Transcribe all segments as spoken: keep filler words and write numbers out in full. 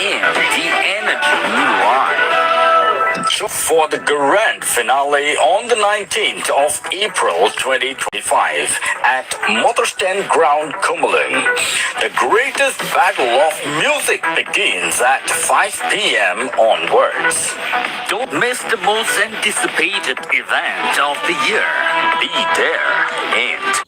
and the energy you are. For the grand finale on the nineteenth of April twenty twenty-five at Motor Stand Ground, Khumulwng, the greatest battle of music begins at five p m onwards. Don't miss the most anticipated event of the year. Be there and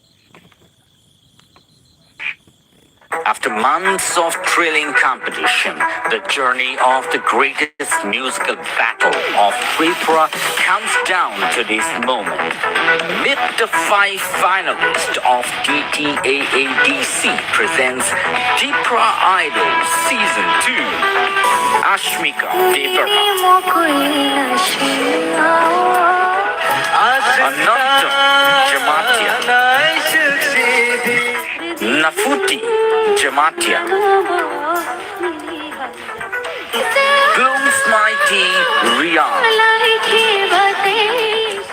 After months of thrilling competition, the journey of the greatest musical battle of Tripura comes down to this moment. Meet the five finalists of T T A A D C presents Tipra Idol Season two. Ashmika Debbarma, Ananta Jamatia, Nafuti Jamatia, Blooms Mighty Rian,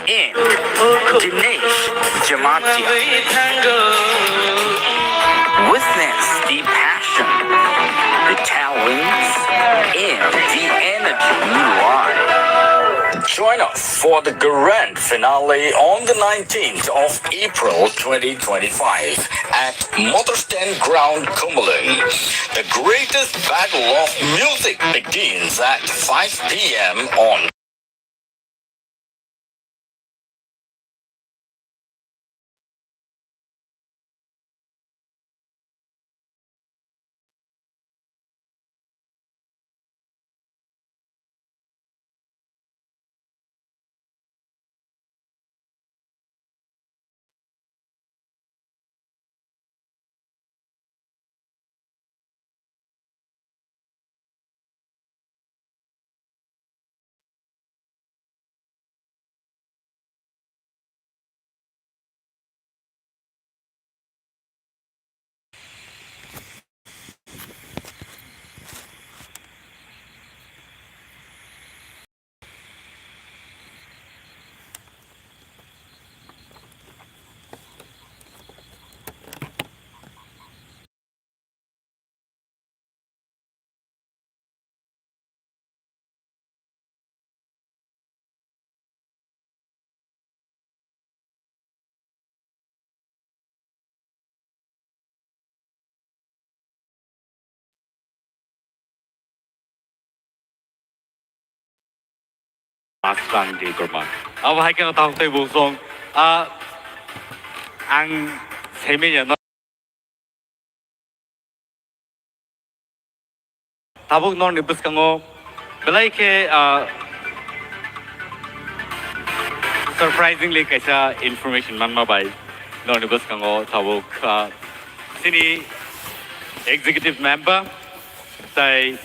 and Dinesh Jamatia. Witness the passion, the talents, and the energy you are. Join us for the grand finale on the nineteenth of April twenty twenty-five at Motor Stand Ground, Khumulwng. The greatest battle of music begins at five p m on Maskang Debbarma. Abo hai khe tabuk tei bosong. Ah, ang semi ya no. Tabuk norni bwskango belai khe, ah, surprisingly kaisa information manma bai norni bwskango tabuk, ah, chini executive member tai,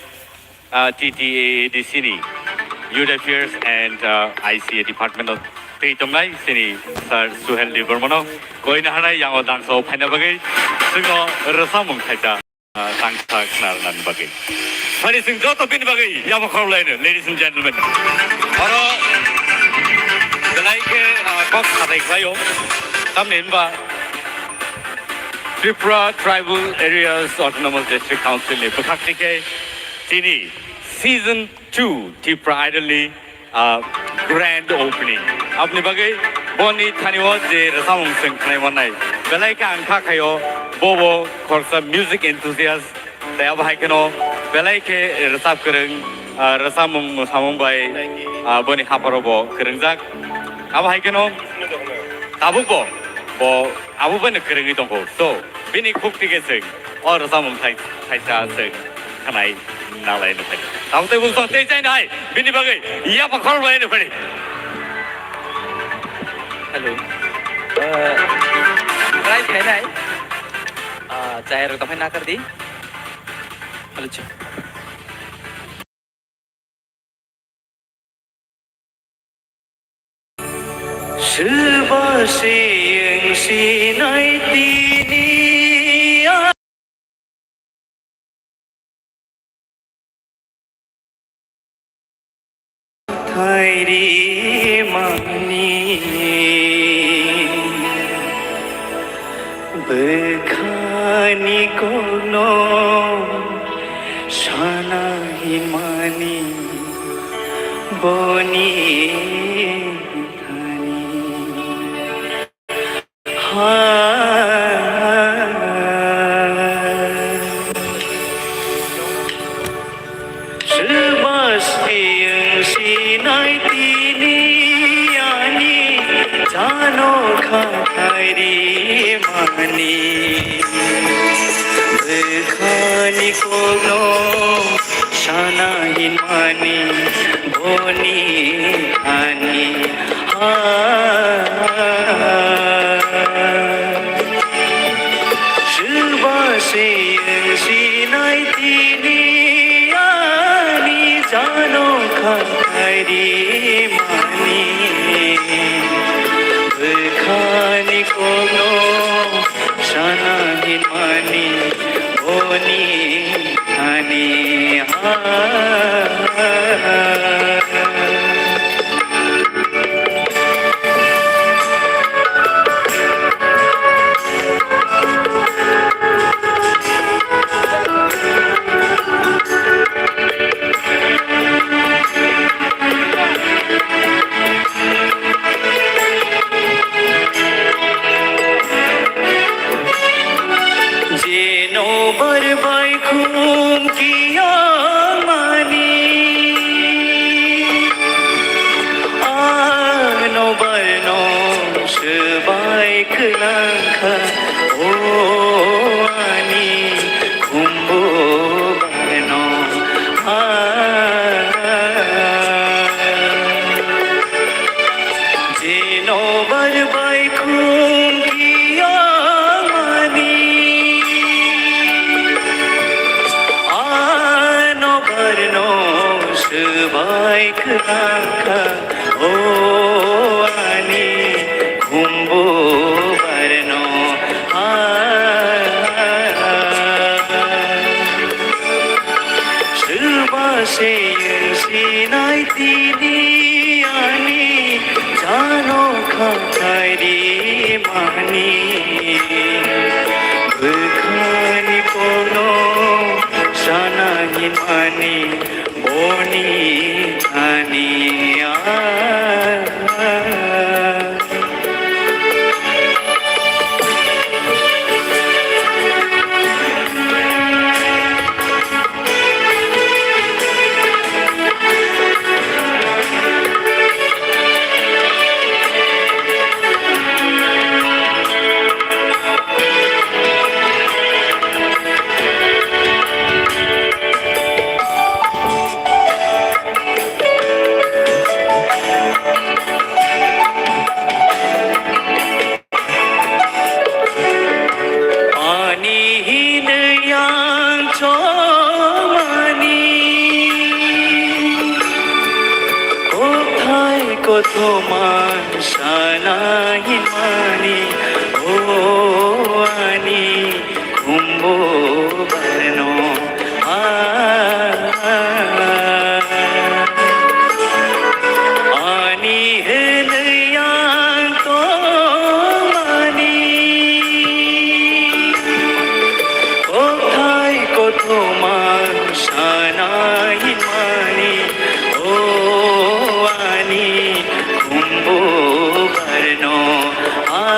ah, T T A A D C ni Youth Affairs and, ah, I C A department o twi tongnai chini Sir Suhel Debbarmano koina hanai yango dangso phaina bagwi chwngno rwchapmung khaisa. Ah, tangsa khnarnani bagwi. Phani chwng joto bini bagwi yabo khorokhlaino, ladies and gentlemen. Oro belai khe, ah, kok sathai khlaio. Tamni hinba Tripura Tribal Areas Autonomous District Council ni bwkhak twi khe tini season two Tipra Idol ni, ah, grand opening. Aboni bagwi boni thani o je rwchapmung chwng khnai mannai. Belai khe ang kha khaio, bo bo khoroksa music enthusiast. Tei abo hai kheno belai khe rwchap kwrwng, ah, rwchapmung mwsamung bai, ah, boni hapharo bo kwrwngjak. Abo hai kheno tabuk bo, bo abo bai no kwrwngwi tongkho. So, bini khuk twi khe chwng o rwchapmung thai-, thaisa chwng khnai nalai no phai. Tabuk tei bung tei chai nai bini bagwi yapha khorokbai no phai. Hello. Uh, prize khainai. Ah, chai rok tongkhai nakar di. Hello, chai. Swba siyeng sinai tini a thairi mani bwkhani kokno sa Sana himani boni thani. Ha. Swbasiyang sinai tini ani jano khatai ri mani. Bwkhani kokno sana hinmani boni ani ha. Swbasiyang sinai tini ani jano khatai ri mani. Bwkhani kokno sana hinmani boni ani ha. Jeno bar bai khum kiya mani, ano bar no swbai khwlang kha, o ani khumbu bar no, a. Jeno bar bai khum kiya mani, ano bar no swbai khwlang kha, o ani khumbu bar no, a. Swbasiyang sinai tini ani jano khatai ri mani. Bwkhani kokno sana hinmani boni ani a. Ani hinwi ang chongmani, kothai kothoma sana hinmani, o ani khumbu barno, a. Ani hinwi ang tongmani, kothai kothoma sana hinmani, o ani khumbu barno, a.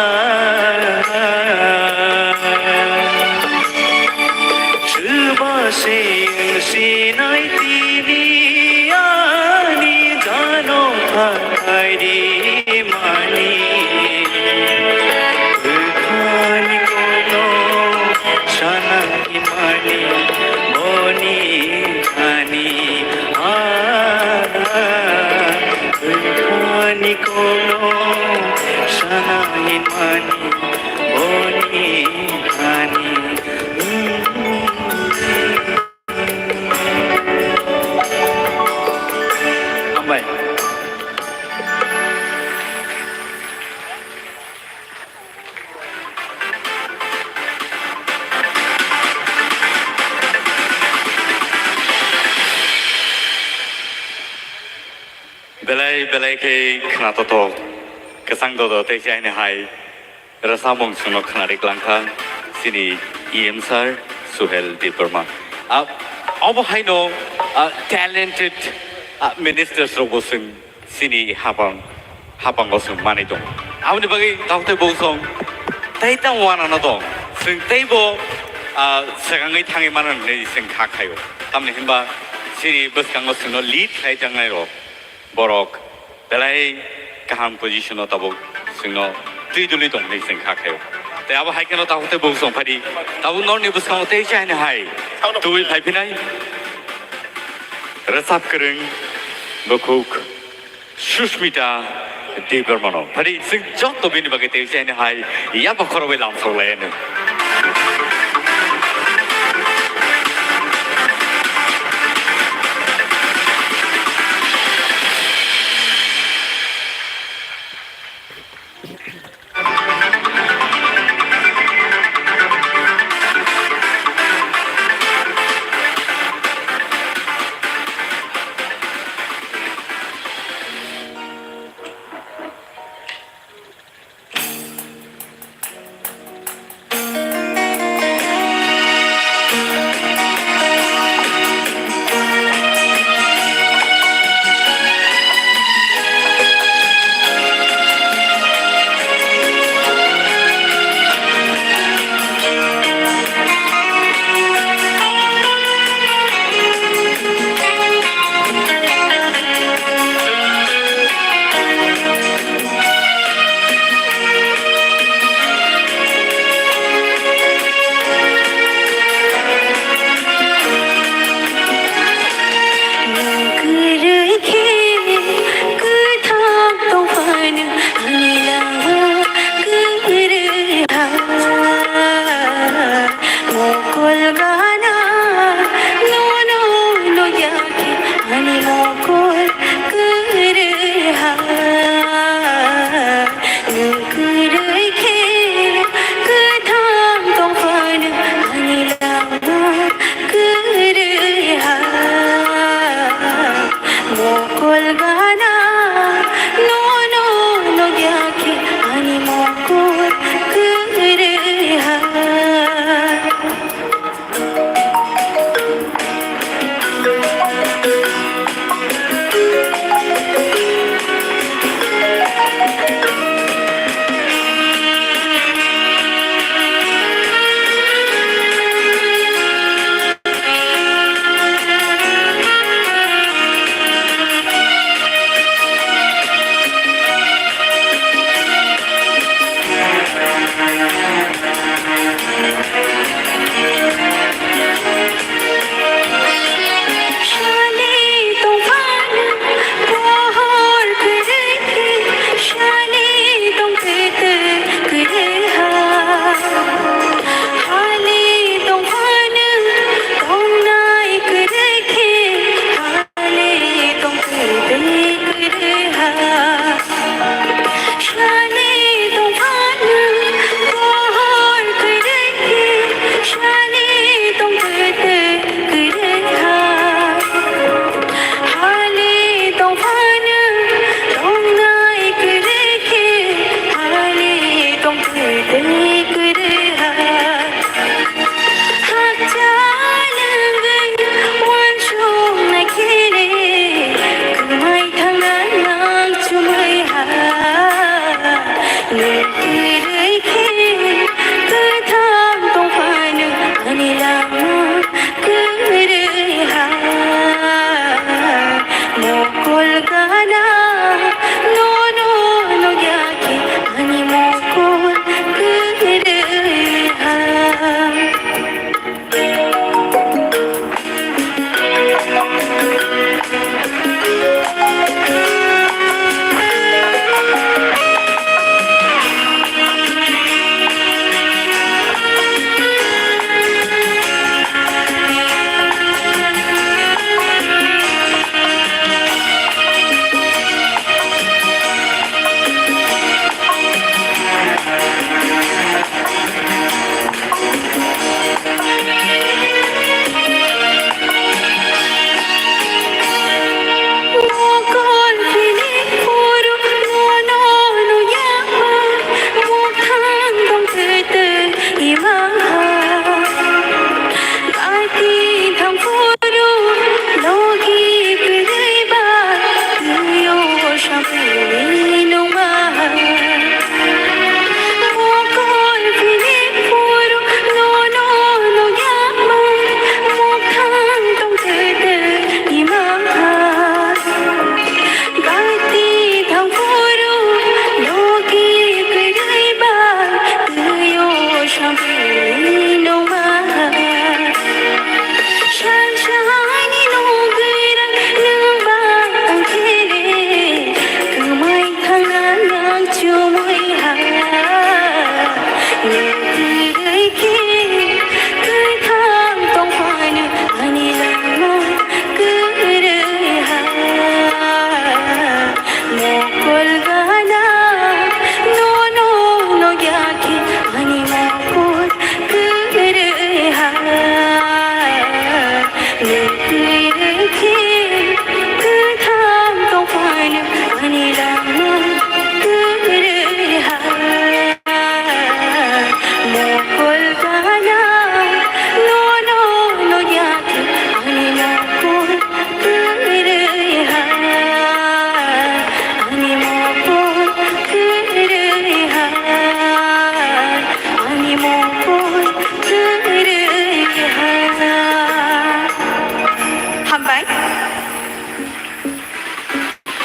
Swbasiyang sinai tini ani jano khatai ri mani. Bwkhani kokno sana hinmani boni ani, a. Bwkhani kokno sana hinmani boni ani. Hambai. Belai belai khe khwnatotok kwchang dodo tei chaini hai. Rwchapmung chwngno khwnarwi klang kha chini E M sir Suhel Debbarma. Ap-, Obo haino, ah, talented, ah, ministers rokbo chwng chini hapang, hapango chwng manwi tongo. Aboni bagwi tabuk tei bosong tei tamo wanano tong. Chwng teibo, ah, swkangwi thangwi mano hinwi chwng kha khaio. Tamni hinba chini bwskango chwngno lead khlai tangnairok borok belai kaham position o tabuk chwngno twi duli tong hinwi chwng kha khaio. Tei abo hai kheno tabuk tei bosong phadi tabuk norni bwskango tei chaini hai tubui phaiphinai rwchap kwrwng bukhuk Sushmita Debbarmano. Phadi chwng joto bini bagwi tei chaini hai yaba khorokbai lamsok lai anw. Kwrwi khe kwthang tongphano ani lama kwrwi ha. Mokol gana nono nukya khe ani mokol kwrwi ha. Nwng kwrwi khe kwthang tongphano ani lama kwrwi ha. Mokol gana nono nukya khe ani mokol kwrwi ha. Sani tongphano pohor kwrwi khe, sani tongtwtwi kwrwi ha. Hali tongphano tongnai kwrwi khe, hali tongtwtwi kwrwi ha. Sani tongphano pohor kwrwi khe, sani tongtwtwi kwrwi ha. Hali tongphano tongnai kwrwi khe, hali tongtwtwi kwrwi ha. Hakcha lwngwi uansuk nai khe le, kwmai thangna nang chumui ha. Nwng kwrwi khe kwthang tongphano ani lama kwrwi ha. Mokol gana nono nukya khe ani mokol kwrwi ha.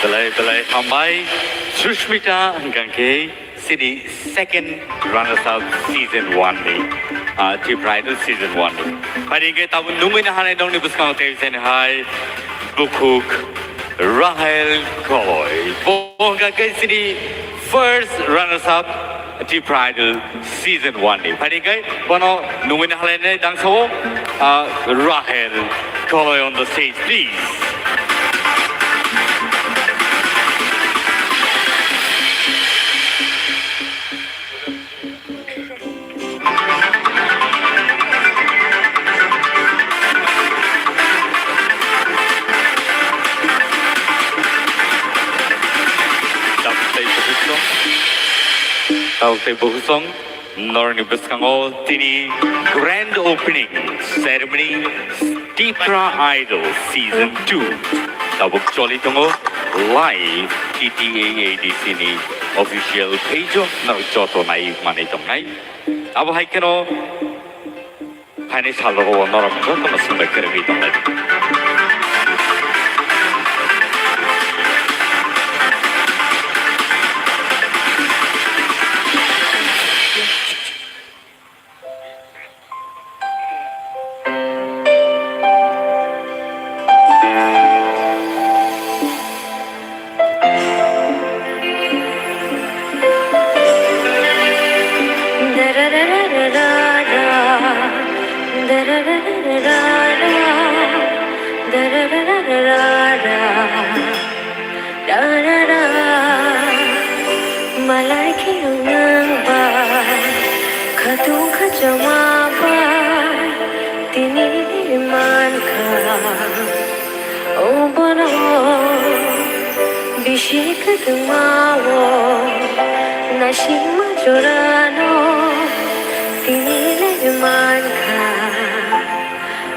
Belai belai hambai Sushmita hwnkha khe sini second runners up season one ni, ah, Tripura Idol season one ni. Phai hwnkhe tabuk nungwi nahanai nokni bwskango tei sini hai bukhuk Rahel Koloi. Bo hwnkha khe sini first runners up Tripura Idol season one ni. Phai hwnkhe bono nungwi nahanai dangsao, ah, Rahel Koloi on the stage, please. Tabuk tei bukhuk song, tabuk tei bukhuk song, norokni bwskango tini grand opening ceremony Tripura Idol season two tabuk choli tongo live T T A A D C ni official page o norok joto nai manwi tongnai. Abo hai kheno phainai sal rogo norok jotono swngbai kwrwngwi tonglai. Malai khe ang nang bai, khatung khachama bai, tini mankha. O bono bisi kwtwma o naisingma jorano tini le mankha.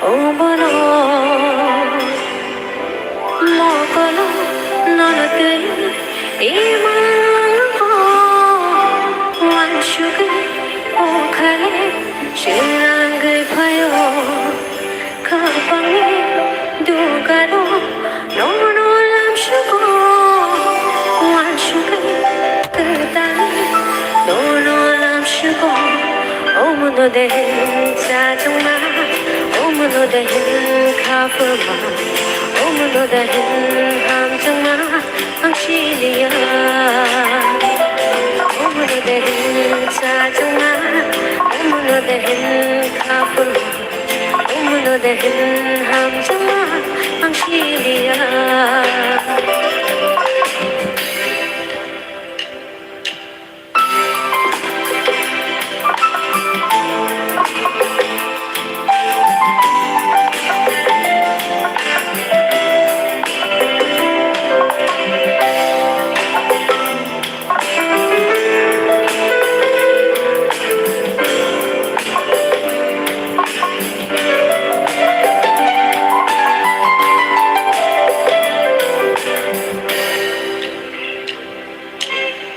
O bono mokolo nono twi imango wansugwi o khale sirangwi phaio. Khapangni dugaro nono lamsugo, wansugwi kwtangni nono lamsugo. Omono de hin chachwngma, omono de hin khapuma, omono de hin hamchwngma. Ang siliya, omono de hin chachwngma, omono de hin khapuma, omono de hin hamchwngma, ang siliya.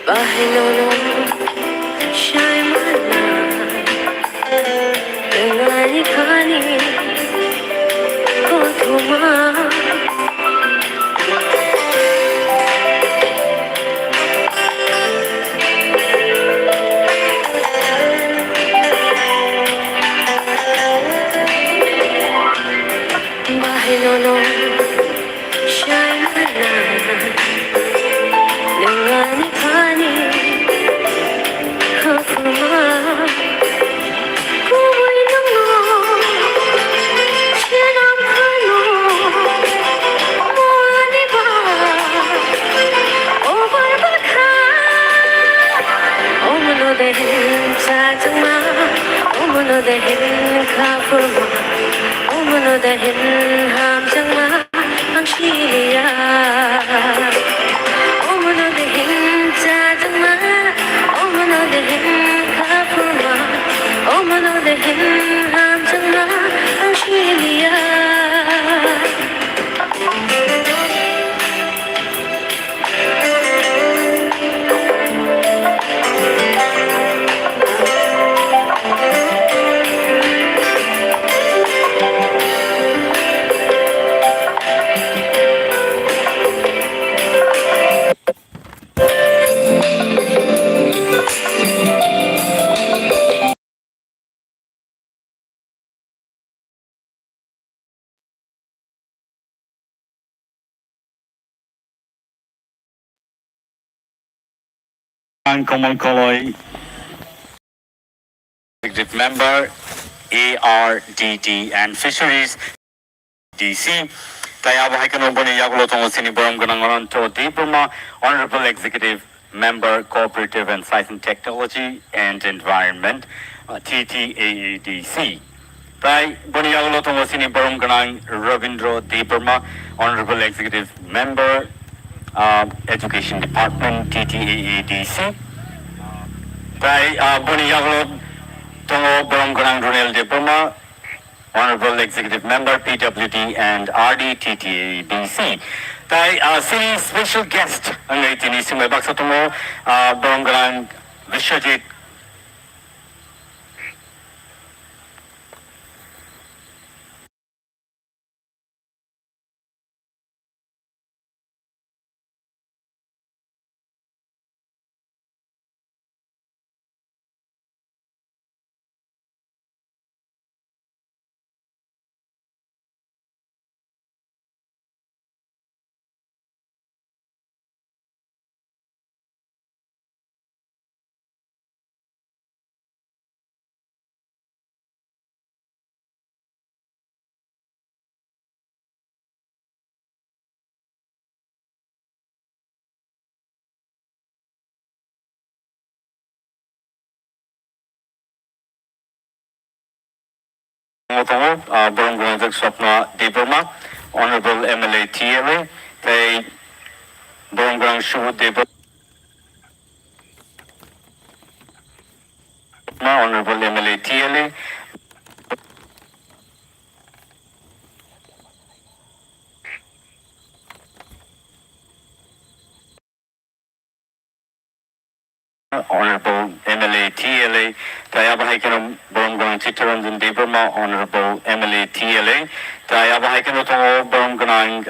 Bahai nono sai mana, nwng ani khani kothoma. Bahai nono sai mana, nwng ani khani kothoma. Kubui nwngno swnam phano, mo ani ba, o bar bakha. Omono de hin chachwngma, omono de hin khapuma, omono de hin hamchwngma. Ang siliya, omono de hin chachwngma, omono de hin khapuma, omono de hin hamchwngma, ang siliya. Ang Kamal Koloi, Executive Member, A R D D and Fisheries, D C. Tai abo hai kheno boni yagulo tongo chini borom gwnang Ananto Debbarma, Honorable Executive Member, Cooperative and Science and Technology and Environment, uh, T T A A D C. Tai boni yagulo tongo chini borom gwnang Rabindra Debbarma, Honorable Executive Member, uh, Education Department, T T A A D C. Tai, uh, boni yagulo tongo borom gwnang Runel Debbarma, Honorable Executive Member, P W D and R D T T A D C. Tai, uh, chini special guest wngwi tini swngbai baksa tongo, uh, borom gwnang Biswajit Tongo, ah, borom gwnang jak Swapna Debbarma, Honorable M L A T L A, tei borom gwnang Subodh Debbarma, Honorable M L A T L A, Honorable M L A T L A, tai abo hai kheno borom gwnang Chittaranjan Debbarma, Honorable M L A T L A, tai abo hai kheno tongo borom gwnang,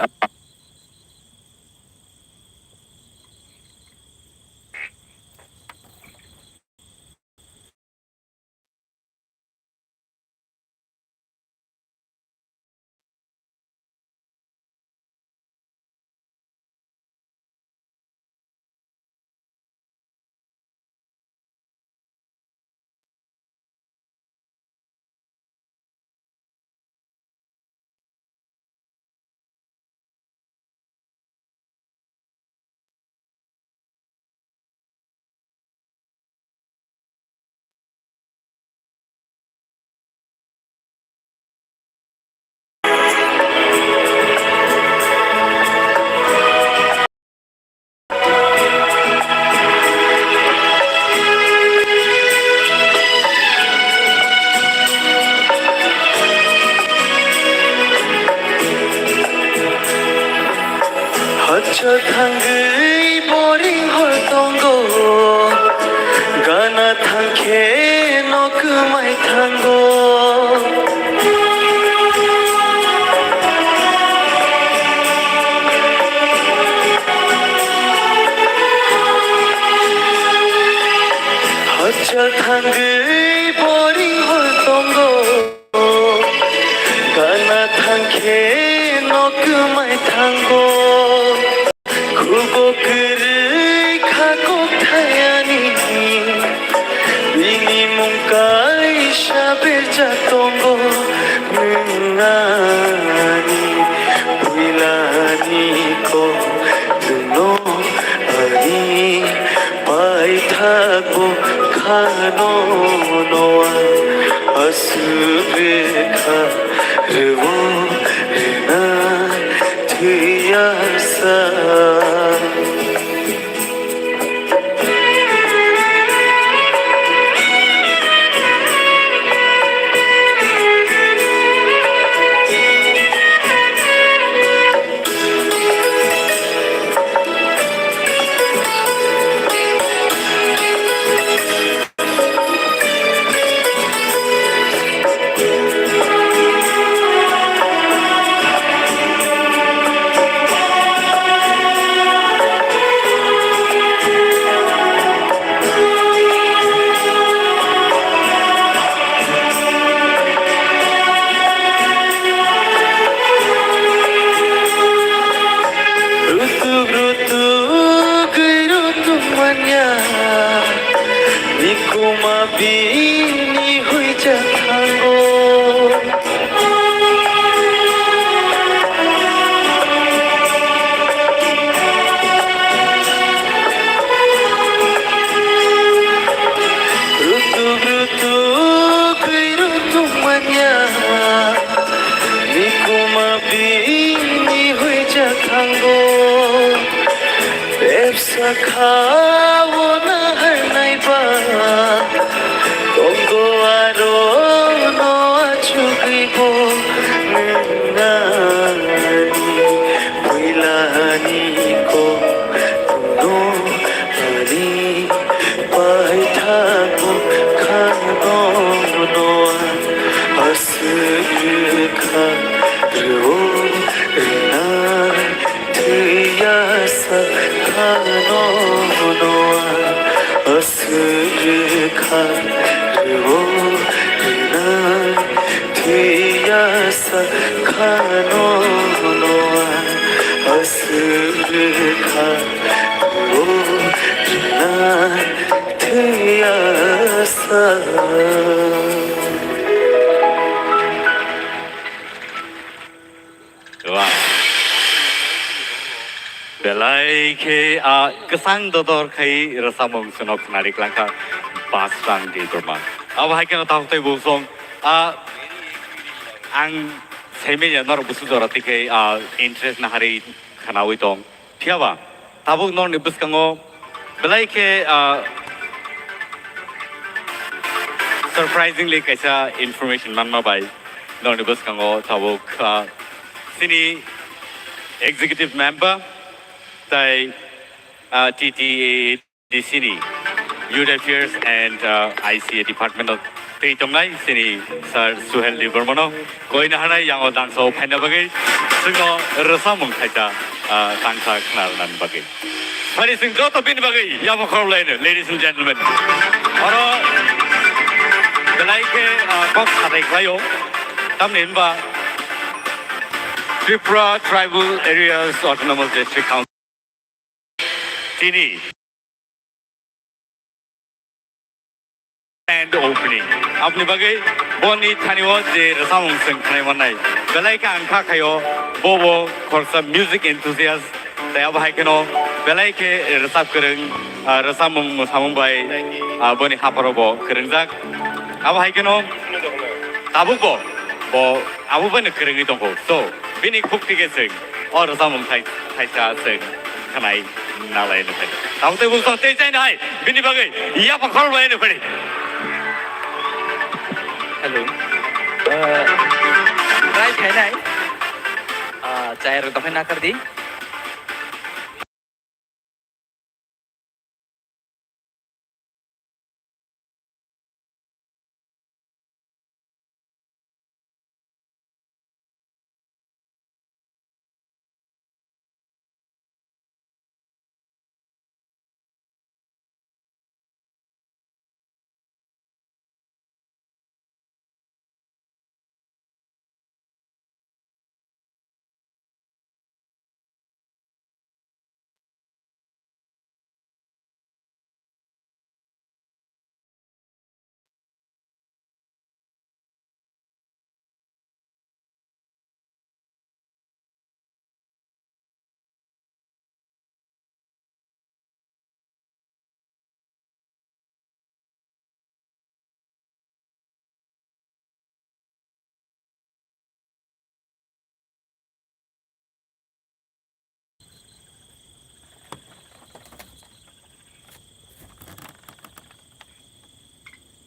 Hachal thangwi boring hor tongo, gana thangkhe no kwmai thango. Hachal thangwi boring hor tongo, gana thangkhe no kwmai thango. Khubo kwrwi kha kok thayani, bini mung kaisa berjak tongo. Nwng ani puilani kok, nwngno ani paithakbo khano noa. Aswk rwkha rwo rwna thwiya sa. Thango, bebsa khawo na harnai ba, tongo aro no achugwi bo nwngnani, puilani ko tuno ani paithago khano no aswk kha rwo rwna. Thwiya sa khano no aswk kha rwo rwna. Thwiya sa khano no aswk kha rwo rwna. Thwiya sa. Wah. Belai khe, ah, kwchang dodor khai rwchapmung chwngno khwnari klangkha Basrang Debbarma. Abo hai kheno tabuk tei bosong, ah, ang saimanya norok busu jora tikhe, ah, interest naharwi khwnawi tong. Phiyaba tabuk norokni bwskango belai khe, ah, surprisingly kaisa information manma bai norokni bwskango tabuk, ah, chini executive member tai, ah, T T A D C ni Youth Affairs and, ah, I C A department o twi tongnai chini Sir Suhel Debbarmano koina hanai yango dangsa o phaina bagwi chwngno rwchapmung khaita, ah, tangsa khna rwnani bagwi. Phari chwng joto bini bagwi yabo khorok laino, ladies and gentlemen. Oro belai khe, ah, kok sadai khlaio. Tamni hinba Tripura Tribal Areas Autonomous District Council tini grand opening. Aboni bagwi boni thani o je rwchapmung chwng khnai mannai, belai khe ang kha khaio, bo bo khoroksa music enthusiast, tei abo hai kheno belai khe rwchap kwrwng, ah, rwchapmung mwsamung bai, ah, boni hapharo bo kwrwngjak. Abo hai kheno tabuk bo, bo abo bai no kwrwngwi tongkho. So, bini khukti khe chwng o rwchapmung thai-, thaisa chwng khnai nalai no phai. Tabuk tei bukso tei chai nai bini bagwi yapha khorok bai no phai. Hello. Uh, try khainai. Ah, chai rok dokhai nakar di.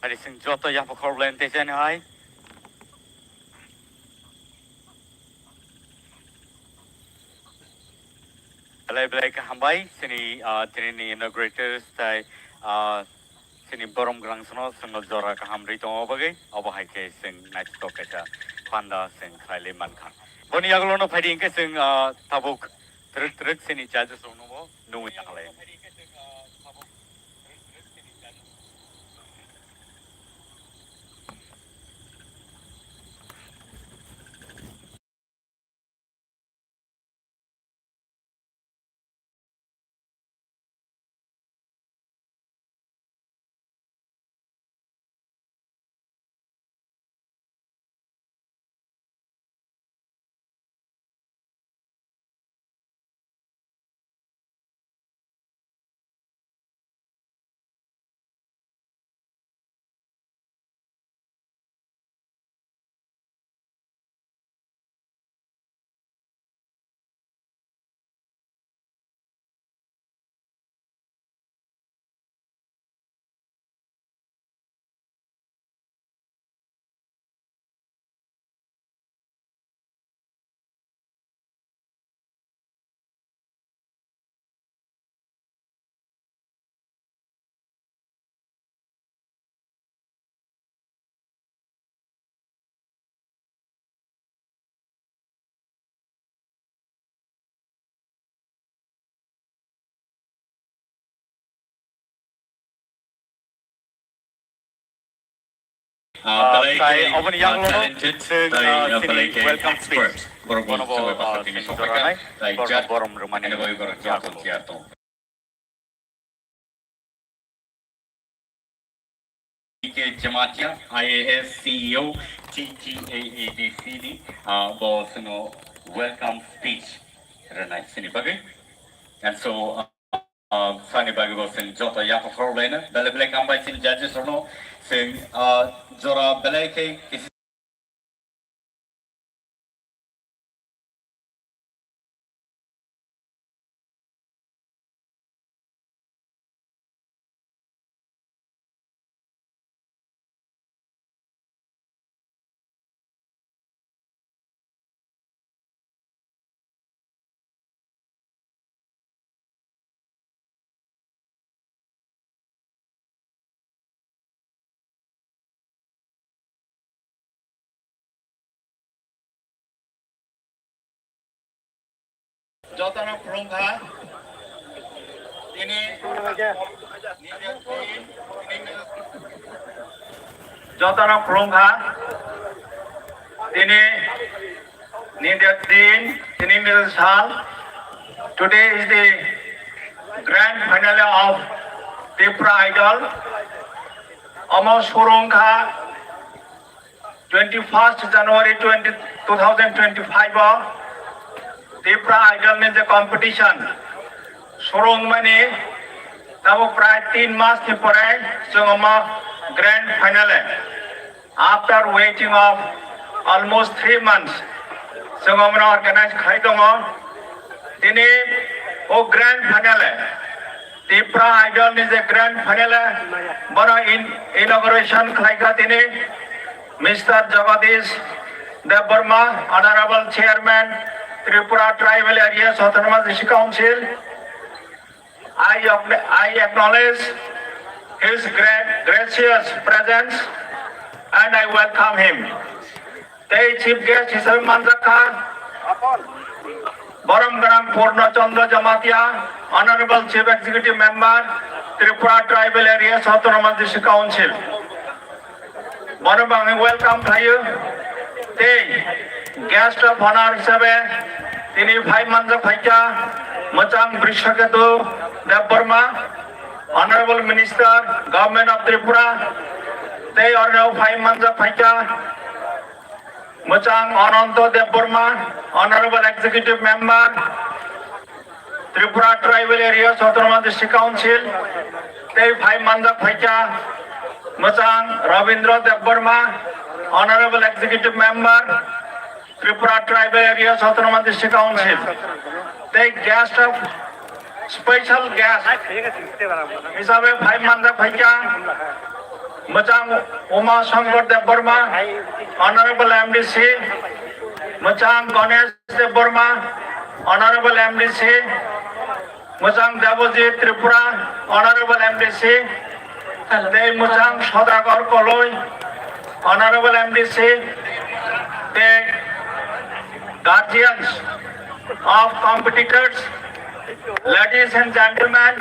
Ari sing joto yapha khorok line te jani hai. Belai belai khe hambai, chini, ah, chini ni inaugurators tai, ah, chini borom gwrang sano chwngno jora kaham rwi tongo bagwi, obo hai khe chwng naithotok kaisa panda chwng khlai lai mankha. Boni yagulo no phaidi hinkhe chwng, ah, tabuk twrwk twrwk chini judges rok no bo nungwi tanglai. Ah, belai khe, oboni ah, yakno talented, chwng, tei, ah, ah, chini belai khe welcome speech. Expert. Borok bono bo, chwng ah, basa tini sini sokphaikha, jornai, tei borok judge borom rwmani hinwi borok joto yakno. Tiyar tongo. K Jamatia, I A S, C E O, T T A A D C ni, ah, bo chwngno welcome speech rwnai chini bagwi. And so, ah, Ah, sani bagwi bo chwng joto yaphang khorok laina. Belai belai hambai chini judges rokno. Chwng, ah, jora belai khe kisi Jotono khulumkha. Tini jotono khulumkha. Tini Nidirdin, tini mil sal. Today is the grand finale of Tipra Idol. Omo surungkha twenty-first January twenty, two thousand twenty-five o Tipra Idol ni je competition surungmani tabo prai tin mas ni pore chwng omo grand finale. After waiting of almost three months, chwng omono organize khlai tongo. Tini o grand finale, Tipra Idol ni je grand finale, bono in-, inauguration khlaikha tini Mister Jagadish Debbarma, Honorable Chairman, Tripura Tribal Areas Autonomous District Council. I, acknow- I acknowledge his gra- gracious presence and I welcome him. Tei chief guest hisabe manjakha borom gwnang Purno Chandra Jamatia, Honorable Chief Executive Member, Tripura Tribal Areas Autonomous District Council. Bono bangni welcome khlaio. Tei guest of honor hisabe tini phai manjak phaikha Mwchang Brishaketu Debbarma, Honorable Minister, Government of Tripura. Tei oro phai manjak phaikha Mwchang Ananto Debbarma, Honorable Executive Member, Tripura Tribal Areas Autonomous District Council, tei phai manjak phaikha Mwchang Rabindra Debbarma, Honorable Executive Member, Tripura Tribal Areas Autonomous District Council, tei guest of special guest hisabe phai manjak phaikha Mwchang Uma Shankar Debbarma, Honorable M D C, Mwchang Ganesh Debbarma, Honorable M D C, Mwchang Debojit Tripura, Honorable M D C, tei Mwchang Sodagar Koloi, Honorable M D C, tei guardians of competitors, ladies and gentlemen,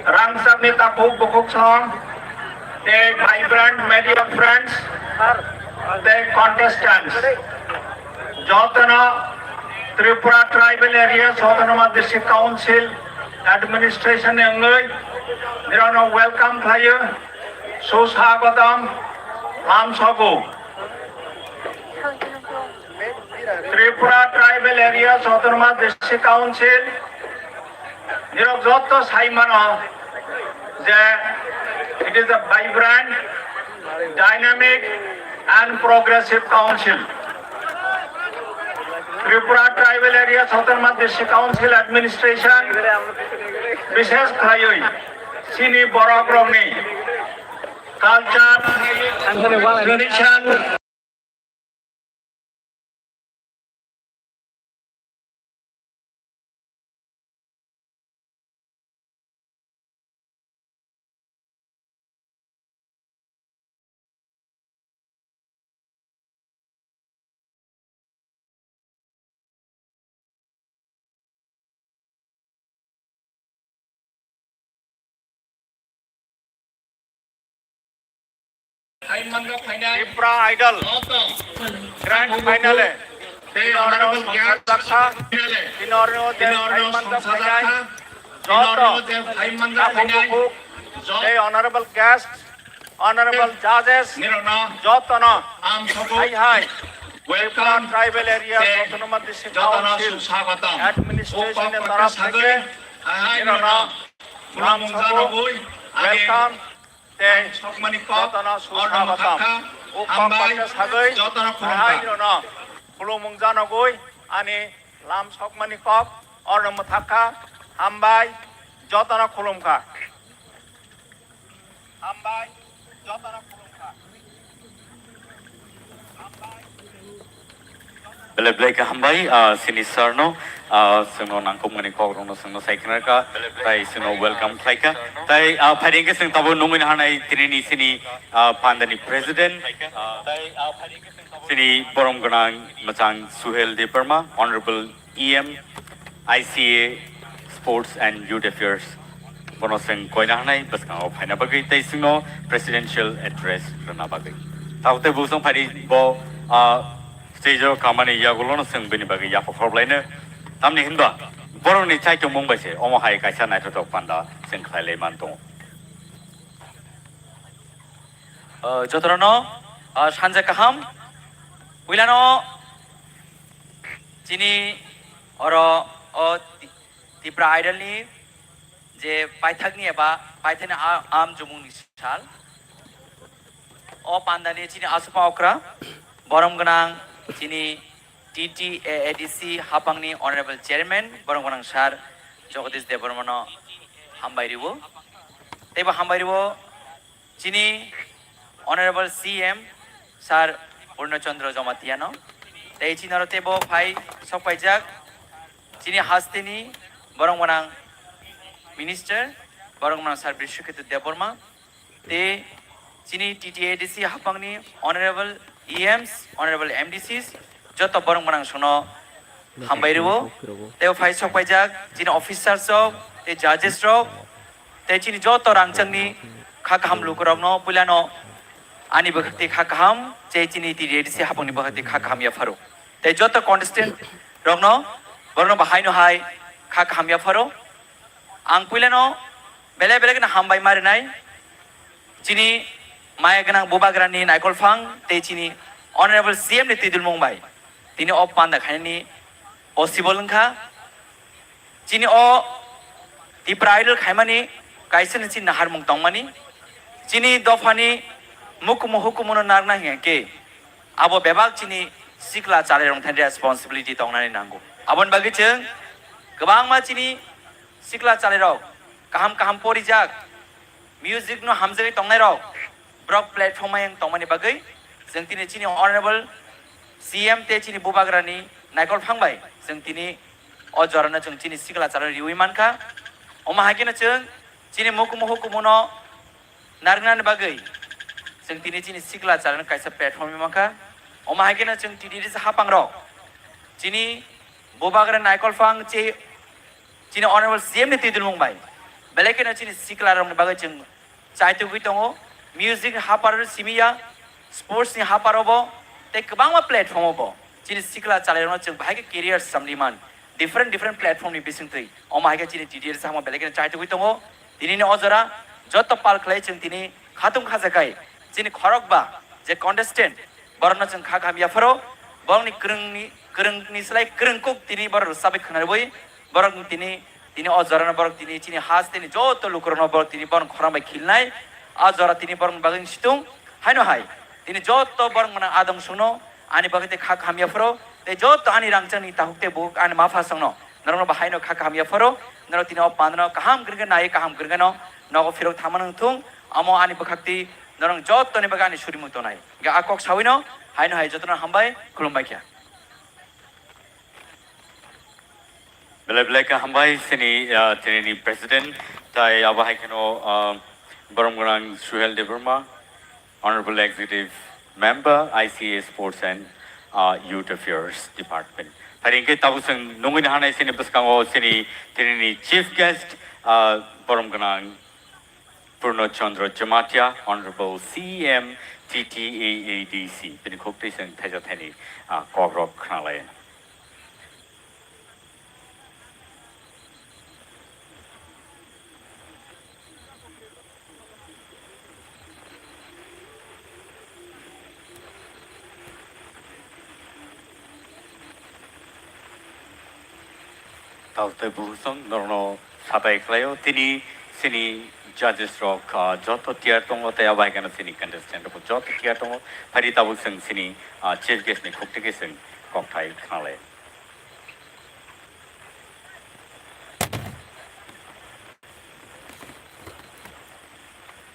rangchakni takhuk bukhuk song, tei vibrant media friends, tei contestants. Jotono Tripura Tribal Areas Autonomous District Council Administration ni wngwi nirokno welcome khlaio, suswagotom, hamsogo. Tripura Tribal Areas Autonomous District Council nirok jotto sai mano je it is a vibrant, dynamic and progressive council. Tripura Tribal Areas Autonomous District Council Administration bishesh khlaiwi chini borok rokni culture, tradition, Tipra Idol Grand Finale. Tei honorable guest, Tino Rino je Tino Rino Saimanda Sajakha, Tino Rino je Saimanda Sajakha, tei honorable guest, honorable judges, Nirona, jotono, Am Sobo, hai hai, Welcome, Tribal Area tei Autonomous District jotono Council Susagotom. Administration ni taraf theke, hai hai, Nirona, Nirona, Am Sobo, Welcome. Tei jotono susagotom. O kok bagwi sagwi, hai rokno khulumung janogwi ani lam sokmani kok orno mwthakha. Hambai, jotono khulumkha. Hambai, jotono khulumkha. Belai belai khe hambai, ah, sini sir no, ah, chwngno nangkukmani kokrokno chwngno sai khna kha, tai chwngno welcome khlai kha. Tai, ah, phaidi hwnkhe chwng tabuk nungwi hanai tini ni sini, ah, pandani president, ah, sini borom gwnang mwchang Suhel Debbarma, Honorable E M, I C A, Sports and Youth Affairs. Bono chwng koina hanai bwskango phaina bagwi tei chwngno presidential address rwna bagwi. Tabuk tei bwswng phaidi bo, ah, stage o kamani yagulono chwng bini bagwi yapha khorok laino. Tamni hinba borokni chaitongmung bai se omo hai kaisa naithothok panda chwng khlai lai man tongo. Ah, jotono, ah, sanja kaham. Puilano chini oro o Ti-, Tipra Idol ni je paithakni eba paithakni a-, am jumungni sal. O pandani chini aswkma okra, borom gwnang chini T T A A D C hapangni Honorable Chairman, borom gwnang Sir Jagadish Debbarmano hambai riwo. Teibo hambai riwo chini Honorable C M Sir Purno Chandra Jamatia no. Tei chini oro teibo phai sokpaijak chini hasteni borom gwnang Minister, borom gwnang Sir Bishwaketu Debbarma. Tei chini T T A D C hapangni Honorable E Ms, Honorable M D Cs, joto borom gwnang songno hambai rwo. Tei phai sokpaijak chini officers rok, tei judges rok, tei chini joto rangchakni kha kaham lukurokno puilano ani bwkhakti kha kaham, tei chini T T A D C hapangni bwkhakti kha kaham yapharo. Tei joto contestant rokno borokno bahaino hai kha kaham yapharo. Ang puilano belai belai kheno hambai ma rinai. Chini maya gwnang bubagrani naikolphang tei chini Honorable C M ni twidulmung bai tini o panda khainani possible wngkha. Chini o Tipra Idol khaimani kaisa ni chini naharmung tongmani. Chini dophani mukumu hukumuno narwkna hinkhe abo bebak chini sikla chalairokni responsibility tongnani nango. Aboni bagwi chwng kwbangma chini sikla chalairok kaham kaham porijak, music no hamjagwi tongnairok, borok platform ayang tongmani bagwi chwng tini chini Honorable C M tei chini bubagrani naikolphang bai chwng tini o jorano chwng chini sikla chalai riwi mankha. Omo hai kheno chwng chini mukumu hukumuno narwknani bagwi chwng tini chini sikla chalano kaisa platform mankha. Omo hai kheno chwng T T A D C hapangrok chini bubagra naikolphang che chini Honorable C M ni twidulmung bai belai kheno chini siklarokni bagwi chwng chaitugwi tongo. Music ni haparo simi ya, sports ni haparo bo, tei kwbangma platform o bo chini sikla chalairokno chwng bahai khe career samliman different different platform ni bisingtwi. Omo hai khe chini T T A D C samo belai kheno chaitugwi tongo. Tinini o jora joto pal khlai chwng tini khatung khajakai chini khorokba je contestant, borokno chwng kha kaham yapharo, borokni kwrwngni, kwrwngni slai kwrwng kuk tini borok rwchabwi khwnarwi, borok tini, tini o jorano borok tini chini hasteni joto lukurokno borok tini borokni khorang bai khilnai, a jora tini borokni bagwi situng, haino hai, tini joto borok mwnang adong songno, ani bagwi tei kha kaham yapharo, tei joto ani rangchakni takhuk tei bukhuk ani mapha songno, norokno bo haino kha kaham yapharo, norok tini o pandano kaham kwrwngkhe nai kaham kwrwngkheno nogo phirok thangma nang thung, amo ani bwkhakti norok jotoni bagwi ani surimung tonai. Hingke a kok sawino haino hai jotono hambai khulumbai kha. Belai belai khe hambai chini, ah, chini ni president tai abo hai kheno, ah, borom gwnang Suhel Debbarma, Honorable Executive Member, I C A Sports and, ah, Youth Affairs Department. Phai hingke tabuk chwng nungwi nahanai chini bwskango chini, chini ni chief guest, ah, borom gwnang Purno Chandra Jamatia, Honorable C E M, C T A A D C, bini khuk twi chwng thaisa thaini, ah, kokrok khna lai. Tal tei buhusong norokno sabai khlaio. Tini chini judges rok, ah, joto tiar tongo tei abo hai kheno chini contestant rok joto tiar tongo. Phari tabuk chwng chini, ah, chief guest ni khuk twi khe chwng kokthai khnalai.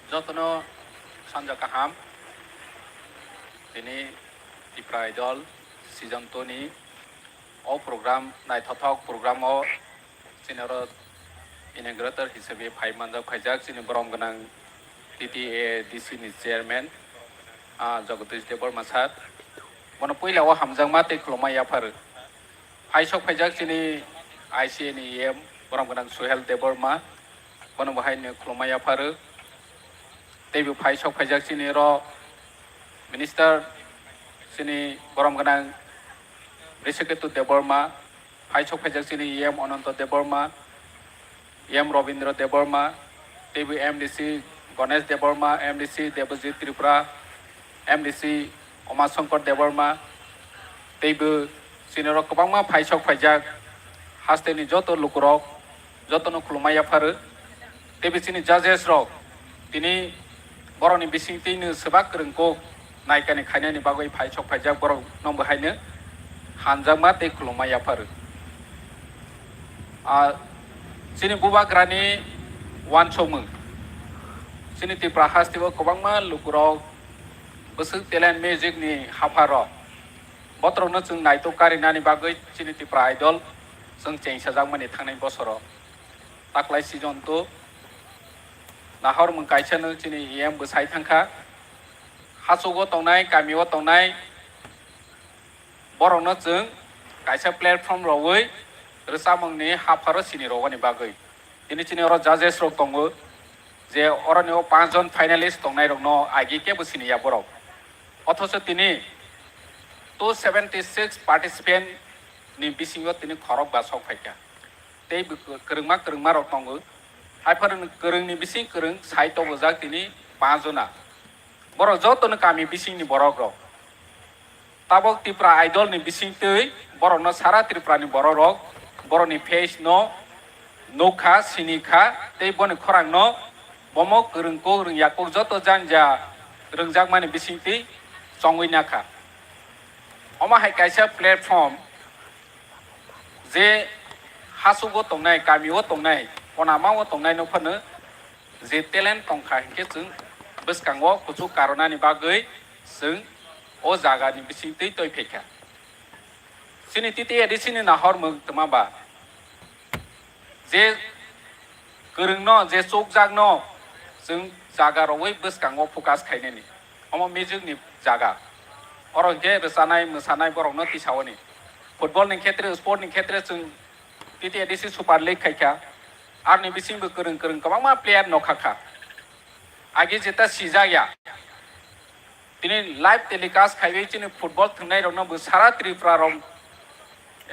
Jotono sanja kaham. Tini Tipra Idol season two ni o program, naithothok program o chini oro inaugurator hisabe phai manjak, phaijak chini borom gwnang T T A D C ni chairman, ah, Jagadish Debbarma sir. Bono puila o hamjakma tei khulumma yaphar. Phaisok phaijak chini I C A ni E M, borom gwnang Suhel Debbarma, bono bo haino khulumma yapharo. Teibo phaisok phaijak chini oro minister, chini borom gwnang Hrishiketu Debbarma, phaisok phaijak chini E M Ananto Debbarma, E M Robindra Debbarma, teibo M D C Ganesh Debbarma, M D C Debojit Tripura, M D C Umashankar Debbarma, teibo chini oro kwbangma phaisok phaijak hasteni joto lukurok, jotono khulumma yapharo. Teibo chini judges rok tini borokni bisingtwino swbak kwrwng kok naikani khainani bagwi phaisok phaijak borokno bo haino hamjakma tei khulumma yapharo. Ah, chini bubagrani uansukmung. Chini Tripura hasteo kwbangma lukurok bwswk talent music ni hapharok. Botrokno chwng naitok karinani bagwi chini Tripura Idol chwng chengsajakmani thangnai bosoro. Taklai season two nahormung kaisano chini E M bwsai thangkha. Hachugo tongnai, kamio tongnai, borokno chwng kaisa platform rwui rwchapmungni hapharo sini rwbani bagwi. Tini chini oro judges rok tongo, je oroni o panch jon finalist tongnai rokno agi kebo sini ya borok. Othocho tini two seventy six participant ni bisingo tini khorok ba sok phaikha. Tei bo kwrwngma kwrwngma rok tongo. Haiphano kwrwngni bising kwrwng sai tobojak tini panch jona. Borok jotono kami bisingni borok rok. Tabok Tipra Idol ni bisingtwi borokno sara Tripura ni borok rok borokni face no nukha, sinikha, tei boni khorang no bomo kwrwng kuk rwngya kuk joto janja rwngjakmani bisingtwi chongwi nakha. Omo hai kaisa platform je hachugo tongnai, kamio tongnai, konama o tongnai no phano je talent tongkha hinkhe chwng bwskango kuchuk karonani bagwi chwng o jagani bisingtwi twi phaikha. Chini T T A D C ni nahormung twma ba je kwrwngno, je chukjakno chwng jaga rwui bwskango focus khainani, omo music ni jaga. Oro hinkhe rwchanai, mwsanai borokno tisaoni. Football ni khetre, sport ni khetre chwng T T A D C Super League khaikha. Aroni bisingbo kwrwng kwrwng kwbangma player nokha kha. Agi jeta sijak ya. Tini live telecast khaiwi chini football thwngnai rokno bo sara Tripura rok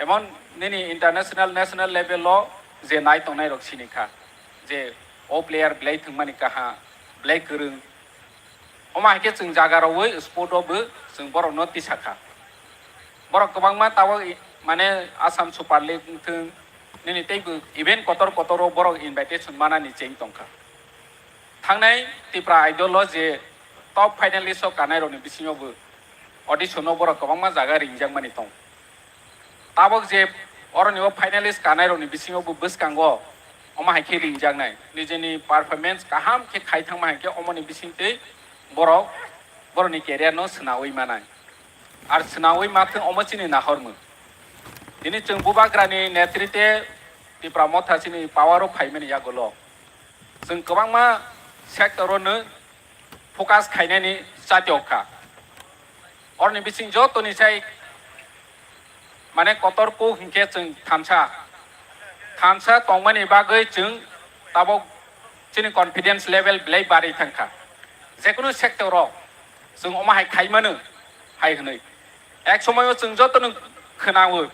emon nini international, national level o je nai tongnai rok sini kha je o player belai thwngmani kaha, belai kwrwng. Omo hai khe chwng jaga rwui sport o bo chwng borok no tisa kha. Borok kwbangma tabok i-, mane Assam Super League wng thwng, nini tei bo event kotor kotor o borok invitation manani cheng tong kha. Thangnai Tipra Idol o je top finalist o kanai rokni bisingo bo audition o borok kwbangma jaga ringjakmani tong. Tabok je oroni o finalist kanai rokni bisingo bo bwskango omo hai khe ringjaknai. Nijeni performance kaham khe khai thangma hai khe omoni bisingtwi borok borokni career no swnaui manai. Ar swnaui ma thwng omo chini nahormung. Tini chwng Bubagrani netrite Tipra Motha chini power o phaimani yagulo chwng kwbangma sector o no focus khainani chatiyok kha. Oroni bising jotoni sai mane kotor kuk hinkhe chwng thansa, thansa tongmani bagwi chwng tabok chini confidence level belai barwi thangkha. Jekunu sector o Chwng omo hai khai mano hai hwnwi. Ek somoio chwng jotono khwnao,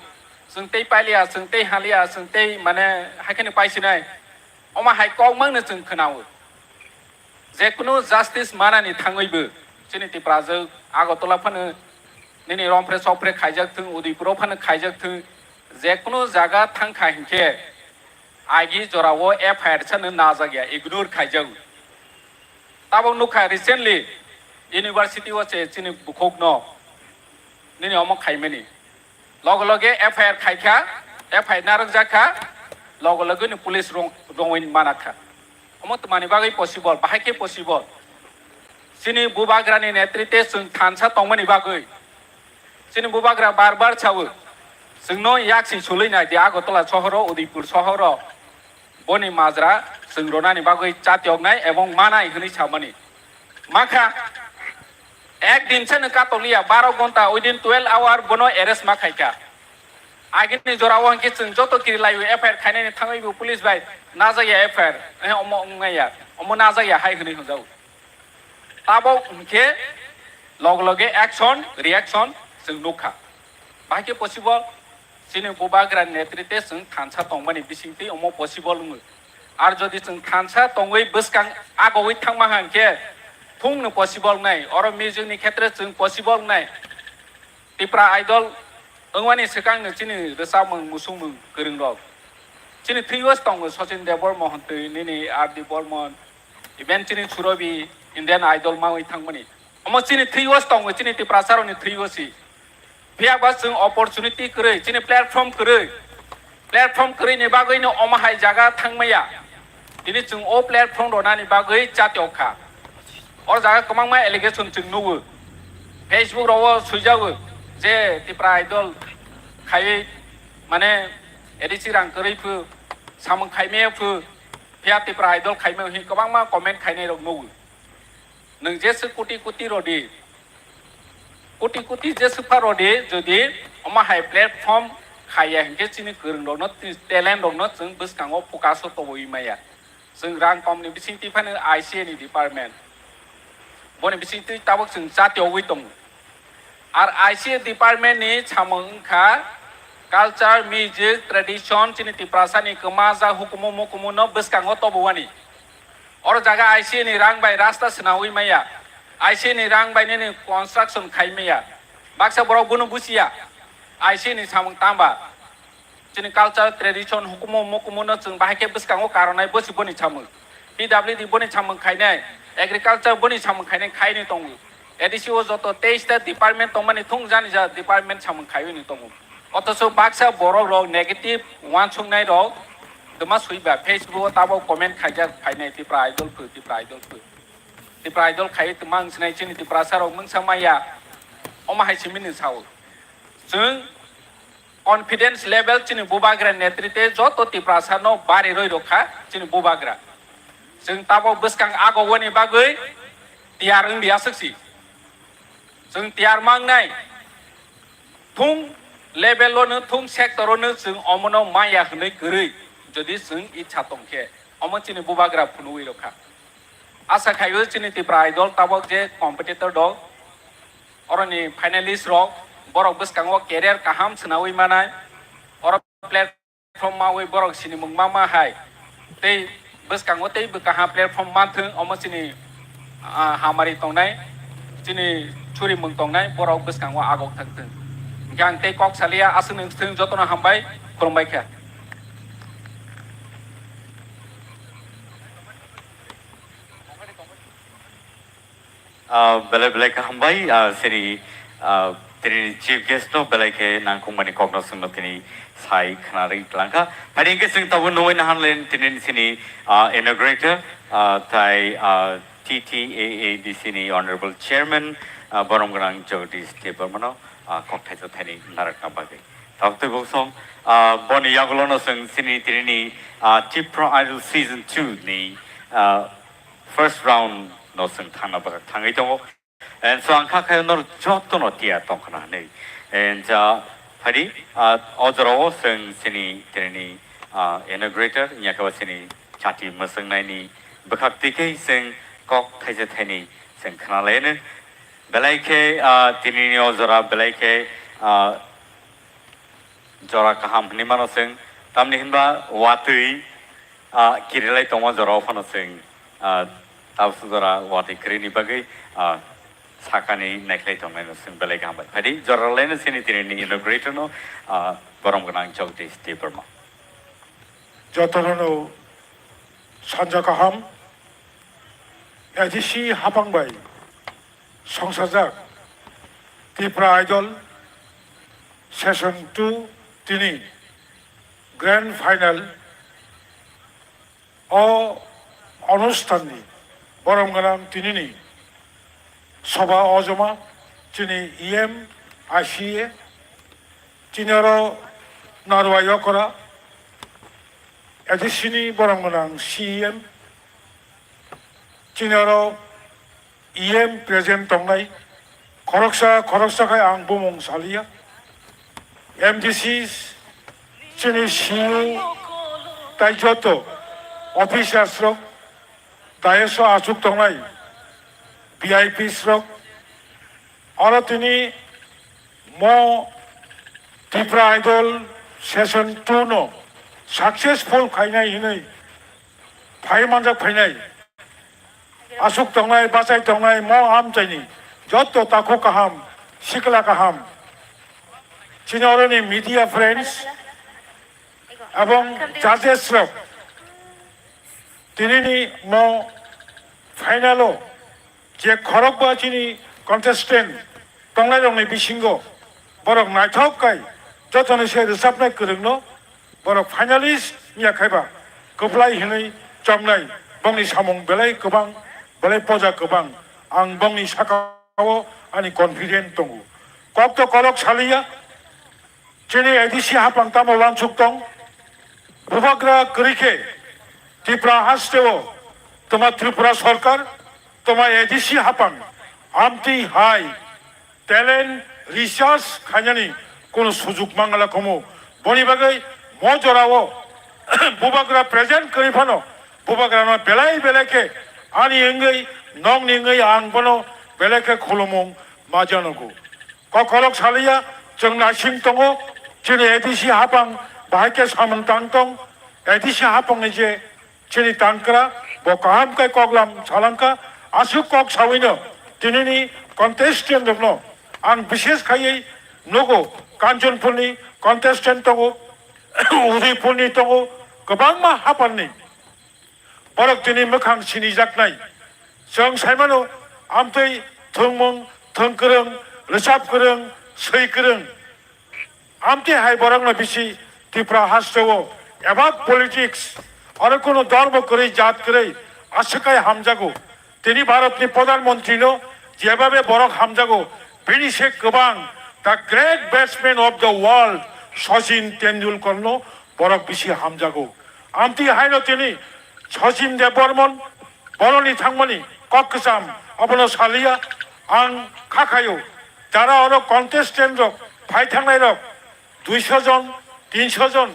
chwng tei pailiya, chwng tei haliya, chwng tei mane hai kheno paisinai. Omo hai kok mangno chwng khwnao. Je kunu justice manani thangwibo chini Tiprajwk Agartala phano nini romphre sokphre khaijak thung, Udaipuro phano khaijak thung, je kunu jaga thangkha hinkhe agi jorao F I R sano najak ya, ignore khaijago. Tabok nukha recently university o se chini bukhukno nini omo khaimani. Loge loge F I R khaikha, F I R narwkjakha, loge loge ni police rong-, rongwi manakha. Omo twmani bagwi possible, bahai khe possible. Chini bubagrani netrite chwng thansa tongmani bagwi. Chini bubagra bar bar sawo, chwngno yaksi sulwi nai di Agartala sohoro, Udaipur sohoro. Boni majra chwng ronani bagwi chatioknai ebong manai hwnwi samani. Makha, ek din seno katokliya, baro gonta, within twelve hour bono arrest ma khaikha. Agini jorao hwnkhe chwng joto kiri laio F I R khainani thangwibo police bai najak ya F I R, eh, omo wngnai ya, omo najak ya hai hwnwi hwnjago. Tabok hwnkhe log loge action, reaction chwng nukha. Bahai khe possible, chini bubagra netrite chwng thansa tongmani bisingtwi omo possible wngo. Ar jodi chwng thansa tongwi bwskang agowi thangma hwnkhe thungno possible wngnai, oro music ni khetre chwng possible wngnai. Tipra Idol wngmani swkangno chini rwchapmung, musukmung kwrwngrok. Chini thwibo tongo Sachin Debbarma hontwi, nini R D Burman, even chini Surobi Indian Idol mawi thangmani. Omo chini thwibo tongo, chini Tiprasarokni thwibo si. Phiya ba chwng opportunity kwrwi, chini platform kwrwi. Platform kwrwini bagwino omo hai jaga thangmaya. Tini chwng o platform rwnani bagwi chatiok kha. O jaga kwbangma allegation chwng nugo. Facebook rogo swijago je Tipra Idol khaiwi mane A D C rang kwrwi phu, samung khaimaya phu, phiya Tipra Idol khaimaya hwnwi kwbangma comment khainairok nugo. Nwng jeswk koti koti rodi, koti koti jeswk pha rodi, jodi omo hai platform khaiya hinkhe chini kwrwng rokno, talent rokno chwng bwskango focus o toboi maya. Chwng rang komni bisingtwi phano I C A ni department, boni bisingtwi tabok chwng chatiogwi tongo. Ar I C A department ni samung wngkha culture, music, tradition, chini Tiprasa ni kwmajak hukumu mukumu no bwskango tobowani. Oro jaga I C A ni rang bai rasta swnawi maya, I C A ni rang bai nini construction khai maya, baksa borok bono buchiya, I C A ni samung tamba. Chini culture, tradition, hukumu mukumu no chwng bahai khe bwskango karonai, bosi boni samung. P W D boni samung khainai, agriculture boni samung khainai khaini tongo. A D C o joto teis ta department tongmani thung jani ja department samung khaiwi ni tongo. Othocho baksa borok rok negative uansuknai rok dwma swiba Facebook o tabok comment khaijak phainai Tipra Idol phu, Tipra Idol phu. Tipra Idol khaiwi twma wngsinai chini Tiprasa rok mungsa maya. Omo hai simi ni sao. Chwng confidence level chini bubagra netrite joto Tiprasa no bari roi rokha chini bubagra. Chwng tabok bwskang agogoni bagwi tiyar wngdi aswk si. Chwng tiyar mangnai thung level o no thung sector o no chwng omono maya hwnwi kwrwi jodi chwng icha tongkhe omo chini bubagra phunugwi rokha. Asa khaio chini Tipra Idol tabok je competitor dol, oroni finalist rok, borok bwskango career kaham swnawi manai, oro platform mawi borok sinimung ma ma hai, tei bwskango tei bwkaha platform manthwng, omo chini, ah, hamari tongnai, chini churimung tongnai borok bwskango agok thangthwng. Hingkhe ang tei kok salia, aswk nung swthwng jotono hambai, khulumbai kha. Ah, belai belai khe hambai, ah, sini, ah, tini chief guest no belai khe nangkukmani kokno chwngno tini sai khwnarwi tlangkha. Phai hwnkhe chwng tabuk nugwi naharlen tini sini, ah, inaugurator, ah, tai, ah, T T A A D C ni honorable chairman, ah, borom gwnang Jagadish Debbarmano, ah, kok thaisa thaini narwkna bagwi. Tabuk tei bosong, ah, boni yagulono chwng sini tini, ah, Tipra Idol season two ni, ah, first round no chwng thangna bagwi thangwi tongo. And so ang kha khayo nor joto no tiya tong khna hinwi. And, uh, phadi, uh, o jorao chwng chini tini, uh, inaugurator, yakaba chini chati mwswngnaini bwkhak twi khe chwng kok thaisa thaini chwng khna laino. Belai khe, ah, tinini o jora belai khe, ah, jora kaham hinwi mano chwng. Tamni hinba watwi, ah, kirilai tongma jora o phano chwng, ah, tabuk jora watwi kwrwini bagwi, ah, sakani naikhlai tongnai no chwng belai kaham bai. Phaidi jora laino chini tinini inaugurator no, ah, borom gwnang Jagdish Debbarma. Jotono sanja kaham, A D C hapang bai songsajak Tipra Idol Season two tini Grand Final o onusthanni borom gwnang tinini soba ojoma chini E M, I C A, chini oro Narwai Okra, A D C ni borom gwnang C E M, chini oro E M present tongnai, khoroksa khoroksa khai ang bumung saliya. M D C, chini C E O, tai joto officers rok, dais o achuk tongnai V I Ps rok, oro tini mo Tipra Idol Season two no successful khainai hinwi phai manjak phainai. Aswk tongnai, bachai tongnai, mo amchaini jotto takhuk kaham, sikla kaham, chini oroni media friends, ebong judges rok, tinini mo final o je khorokba chini contestant tongnai rokni bisingo borok naithok kai jotoni se rwchapnai kwrwngno borok finalist wngya khaiba kwplai hinwi chomnai, bongni samung belai kwbang, belai poja kwbang. Ang bongni sakao ani confident tongo. Kok to kolok saliya, chini A D C hapang tamo wansuk tong, bubagra kwrwi khe Tripura haste o toma Tripura sorkar, toma A D C hapang amtwi hai talent research khainani kunu sujuk mangala khomo. Boni bagwi mo jorao bubagra present kwrwi phano bubagrano belai belai khe ani wngwi nokni wngwi ang bono belai khe khulumung ma janogo. Kokolok saliya chwng naising tongo, chini A D C hapang bahai khe samung tang tong, A D C hapangni je chini tangkra, bo kaham khe koklam salangkha. Aswk kok sawino tinini contestant rokno ang bishes khaiwi nugo, Kanchanpurni contestant tongo, Udaipurni tongo, kwbangma haparni borok tini mwkhang sinijaknai. Chwng saimano, amtwi thwngmung, thwng kwrwng, rwchap kwrwng, swi kwrwng. Amtwi hai borokno bisi Tripura hasteo above politics, oro kunu dhormo kwrwi, jat kwrwi, aswk hai hamjago. Tini Bharatni Pradhan Mantrino jebabe borok hamjago, bini se kwbang, the great batsman of the world, Sachin Tendulkarno borok bisi hamjago. Amtwi haino tini Sachin Debbarman boroni thangmani kok kwcham abono saliya. Ang kha khaio, jara oro contestant rok phai thangnai rok duiso jon, tinso jon,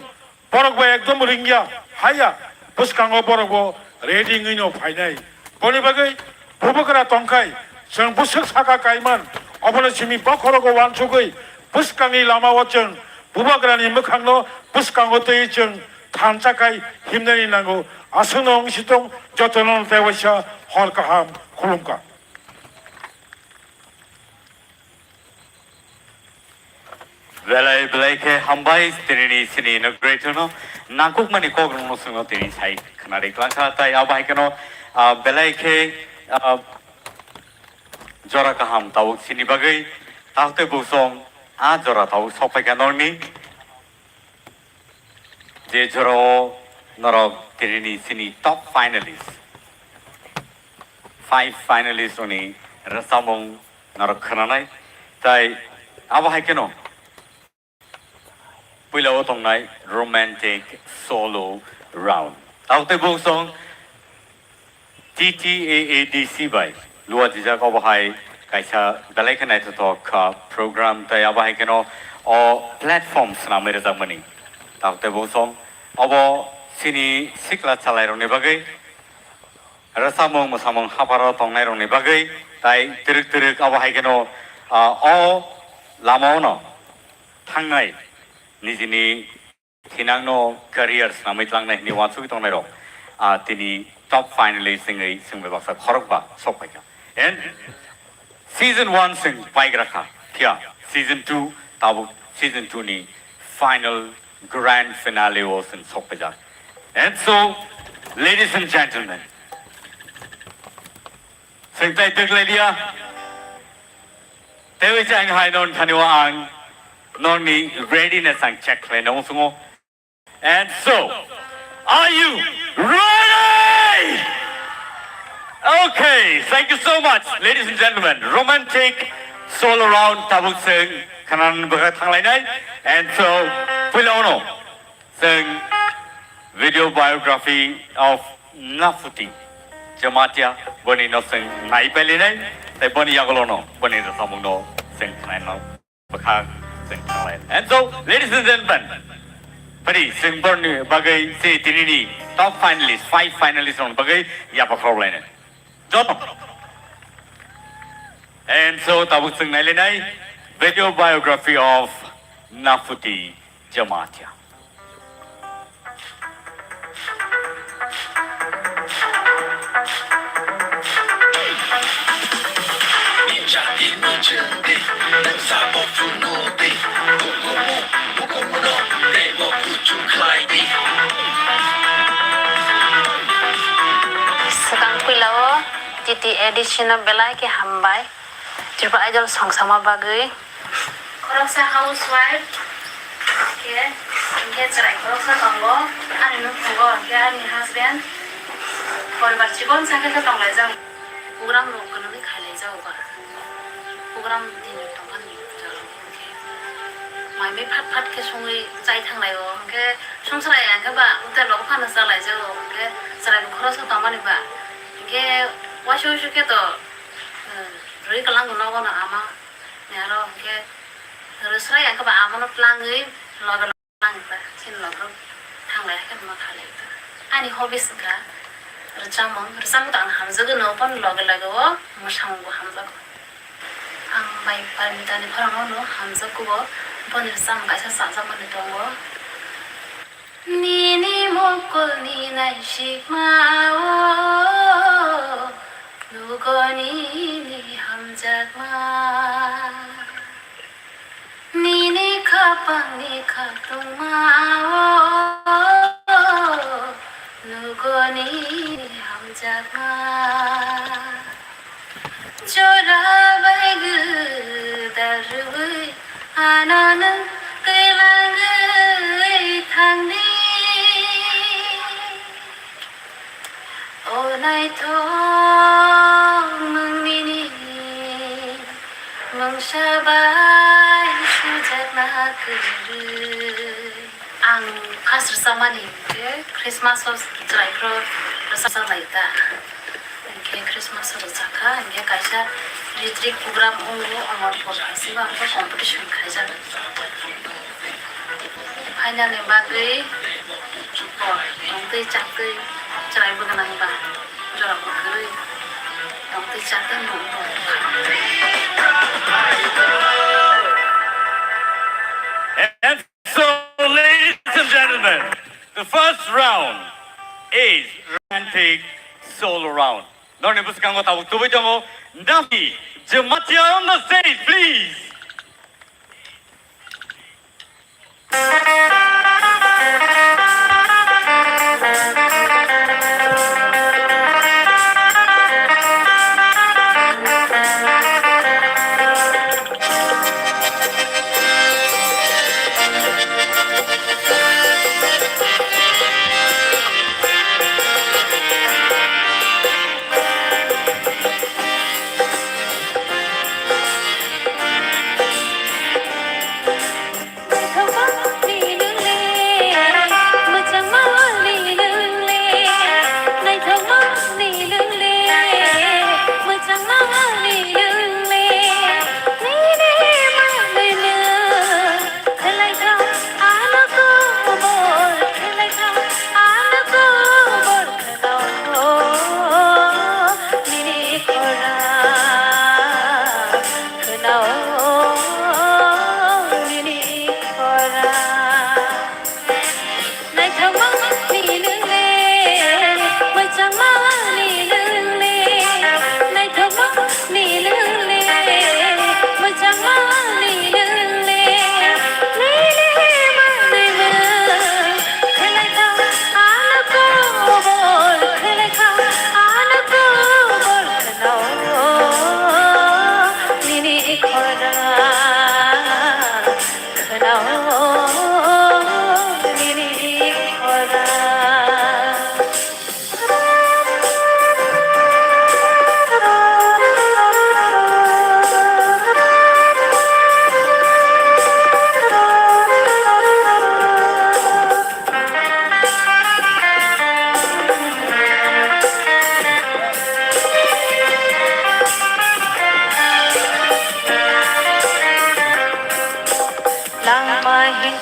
borok bo ekdom ringya, haya, bwskango borok bo ready wngwi no phainai. Boni bagwi bubagra tongkhai, chwng bwswk saka kaiman, obono simi bokhorogo wansugwi bwskangni lamao chwng bubagrani mwkhangno bwskango twi chwng thansa khai himnani nango. Aswkno wng sitong, jotono tei waisa hor kaham khulumkha. Belai belai khe hambai tinini sini inaugurator no nangkukmani kok rwngno chwngno tini sai khwnari klangkha, tai abo hai kheno, ah, belai khe, ah, jora kaham tabuk sini bagwi, taktwi bosong a jora tabuk sokphaikha norni. Je jorao norok tinini sini top finalist, five finalist rokni rwchapmung norok khwnanai, tai abo hai kheno puila o tongnai romantic solo round. Tabuk tei bosong T T A A D C bai luajijak, obo hai kaisa belai khe naithothok, ah, program, tei abo hai kheno o platform swnamwi rwjakmani. Tabuk tei bosong obo chini sikla chalairokni bagwi, rwchapmung mwsamung hapharo tongnairokni bagwi Tai twrwk twrwk abo hai kheno, ah, o lama ono thangnai nijini thinangno career swnamwi tlangnai hwnwi uansugwi tongnairok, ah, tini top finalist wngwi chwng bai baksa khorokba sok phaikha. And season one chwng paigra kha, phiya season two tabuk season two ni final grand finale o chwng sok phaijak. And so, ladies and gentlemen, chwng tai twk lai liya. Tei chwng hai non thani o ang noni readiness ang check khlai nang sungo. And so, are you ready? Okay, thank you so much, ladies and gentlemen. Romantic solo round tabuk chwng khanan bwkha thanglainai. And so, puila ono chwng video biography of Nafuti Jamatia boni no chwng nai pailinai, tai boni yagulo no boni rwchapmung no chwng khnai no bwkha chwng thanglai. And so, ladies and gentlemen, pari chwng borni bagwi se tinini top finalist, five finalist rokni bagwi yapha khorok lainai. Joto. And so, tabuk chwng nailainai video biography of Nafuti Jamatia. Swkang puila o T T A D C no belai khe hambai Tripura Idol song sama bagwi. Khoroksa housewife khe, hinkhe chwrai khoroksa tongo, ani nukhungo, hinkhe ani husband, poribar chikon sa khe tonglaijak. Program rok gwnangwi khailaijago ba. Program din tongmani jora hinkhe mai mui phat phat khe songwi chai thanglaio, hinkhe songchrai hinkhe ba hotel rogo phano chalaijago, hinkhe chwrai bo khoroksa tongmani ba. Hinkhe waisa waisa khe to, eh, rwi kwlangbo nogo no ama. Aro hinkhe rwsrai ang khe ba amono tlangwi loge loge lang ta, chini loge rok thanglai hai khe ma khalai ta. Ani hobbies wngkha rwchapmung, rwchapmung ta ang hamjagwi no, phone loge loge o mwsamung bo hamjago. Ang bai Parmita ni phorong no hamjak kubo, boni rwchapmung kaisa chajakmani tongo. Nini mukulni naisikma o, nugo nini hamjakma. Nini khapangni khatungma o, nugo nini hamjakma. Jora bai gwdal rwui ano nwng twilangwi thangdi. O naithok nwng nini mungsa bai sujakna kwrwi. Ang first rwchapmani hinkhe Christmas o chwrai phuru rwchap lai ta. Hinkhe Christmas o rwchap kha, hinkhe kaisa ritrik program wngo, Amarpur hai se bo ang competition khaijak. Final ni bagwi tongtwi chaktwi chwrai bo gwnang ba jora bo kwrwi tongtwi chaktwi nukgo. And so, ladies and gentlemen, the first round is romantic solo round. Norni bwskango tabuk tubui tongo Nafi Jamatia on the stage, please.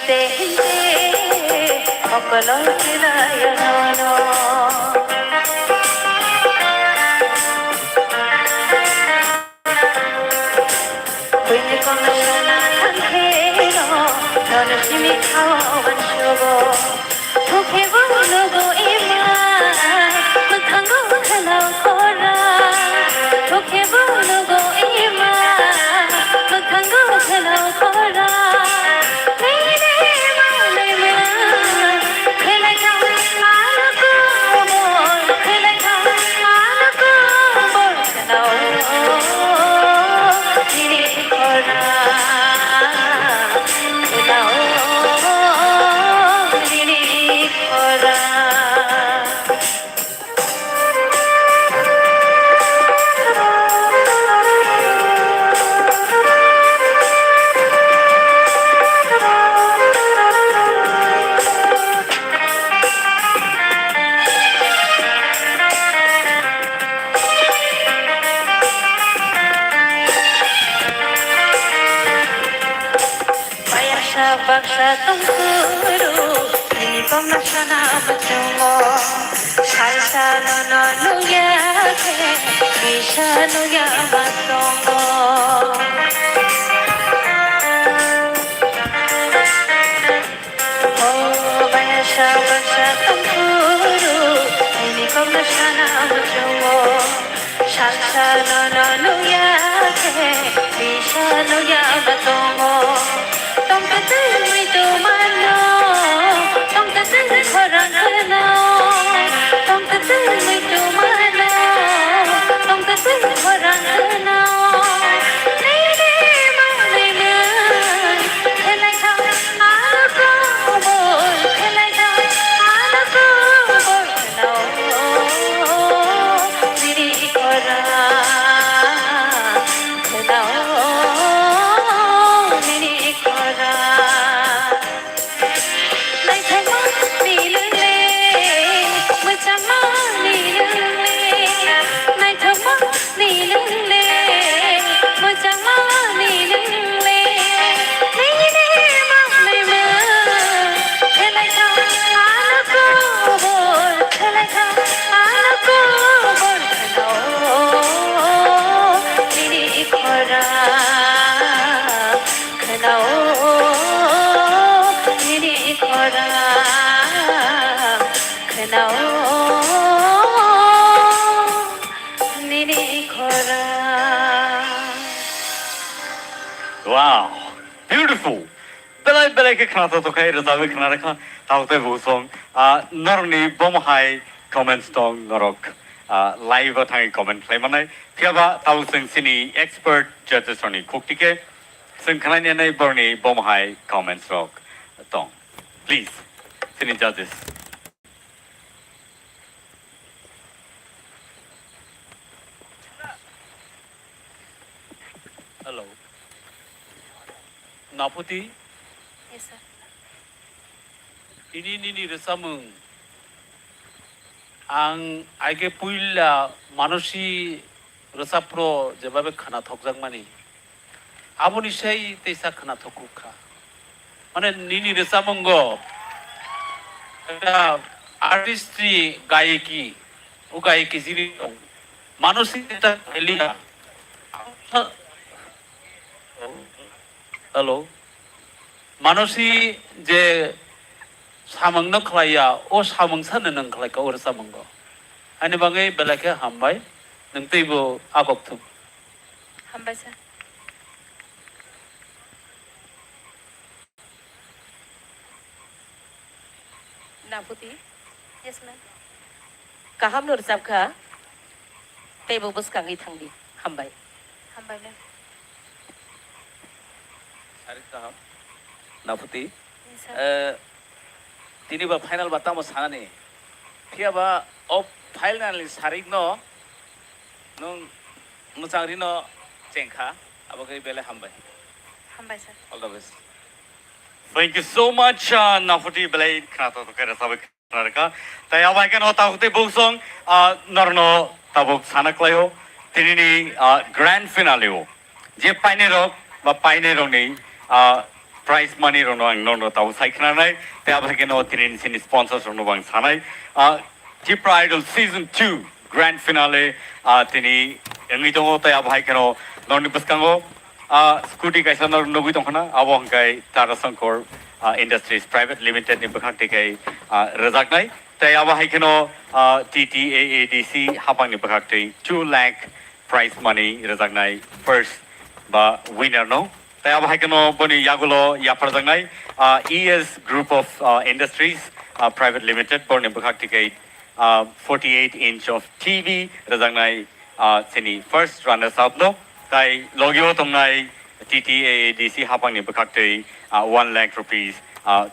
Te hinte, hokolong sinaya nono. Buini kongna sana thangkheno, nono simi khao wansugo. Thukhe bo nugo ima, mwkhango khelao khora. Thukhe bo nugo ima, mwkhango khelao khora. Nini ma nini ma, khelai thang, ano kubur, khelai thang, ano kubur. Bayasa baksa tongkuru, nini komna sana muchungo. Salsa no no nuya khe, bisa nuya matongo. O bayasa baksa tongkuru, nini kokno sana muchungo. Salsa no no nuya khe, bisa nuya ba tongo. Tongkha twi mui tu mano, tongkha twi khorang kheno. Tongkha twi mui tu mano, tongkha twi khorang kheno. Nini ma nini, khelai thang ano kobor, khelai thang ano kobor. Kheno nini khorang, kheno nini khorang. Naithokma nini le, mwchangma nini le, naithokma nini le, mwchangma nini le, nini ma nini ma, khelai thang ano kobor, khelai thang ano kobor, kheno nini khorang. Kheno nini khorang, kheno nini khorang. Wow, beautiful. Belai belai khe khna to tokhai rwchapwi khna rwkha. Tao tei bo song, ah, norokni bomo hai comments tong norok, ah, live o thangwi comment khlai manai. Phiya ba tao chwng chini expert judges rokni khuk tike. Chwng khnainani borni bomo hai comments rok tong. Please, chini judges. Hello. Naputi? Yes, sir. Ini nini rwchapmung. Ang aige puila manosi rwchapro jebabe khana thokjakmani. Aboni sai teisa khana thokuk kha. Mane nini rwchapmungo ekta artistry gayiki, o gayiki jini tong. Manosi ekta gayiliya. Hello. Manosi je samungno khlaiya, o samung sano nwng khlaikha o rwchapmungo. Ani bagwi belai khe hambai, nwng teibo agok thung. Hambai sir. Naputi? Yes, ma'am. Kaham no rwchapkha. Teibo bwskangwi thangdi. Hambai. Hambai, ma'am. Sarik kaham. Naputi? Yes, sir. Eh, tini ba final ba tamo sanani. Phiya ba o final ni sarik no nwng mwchang rino chengkha. Abo khe belai hambai. Hambai, sir. All the best. Thank you so much, uh, Naputi belai khna to khe rwchapwi khna rwkha. Tai abo hai kheno tabuk tei buk song, ah, norno tabuk sana khlaio. Tinini, ah, grand finale o je painai rok ba painai rokni, ah, Prize money rokno ang norno tabuk sai khwnanai, tei abo hai kheno tini sini sponsors rokno bo ang sanai. Ah, Tipra Idol Season two Grand Finale, ah, tini wngwi tongo, tei abo hai kheno norni bwskango, ah, scooty kaisa nor nugwi tongkhana, abo hwnkhe Tara Sankor, ah, Industries Private Limited ni bwkhak twi khai, ah, rwjaknai. Tei abo hai kheno, ah, T T A A D C hapangni bwkhak twi two lakh prize money rwjaknai first ba winner no. Tei abo hai kheno boni yagulo yapharjaknai, ah, E S Group of, ah, Industries, ah, Private Limited, borni bwkhak twi khe, ah, forty-eight inch of T V rwjaknai, ah, chini first runners up no. Tai logio tongnai T T A A D C hapangni bwkhak twi, ah, one lakh rupees, ah,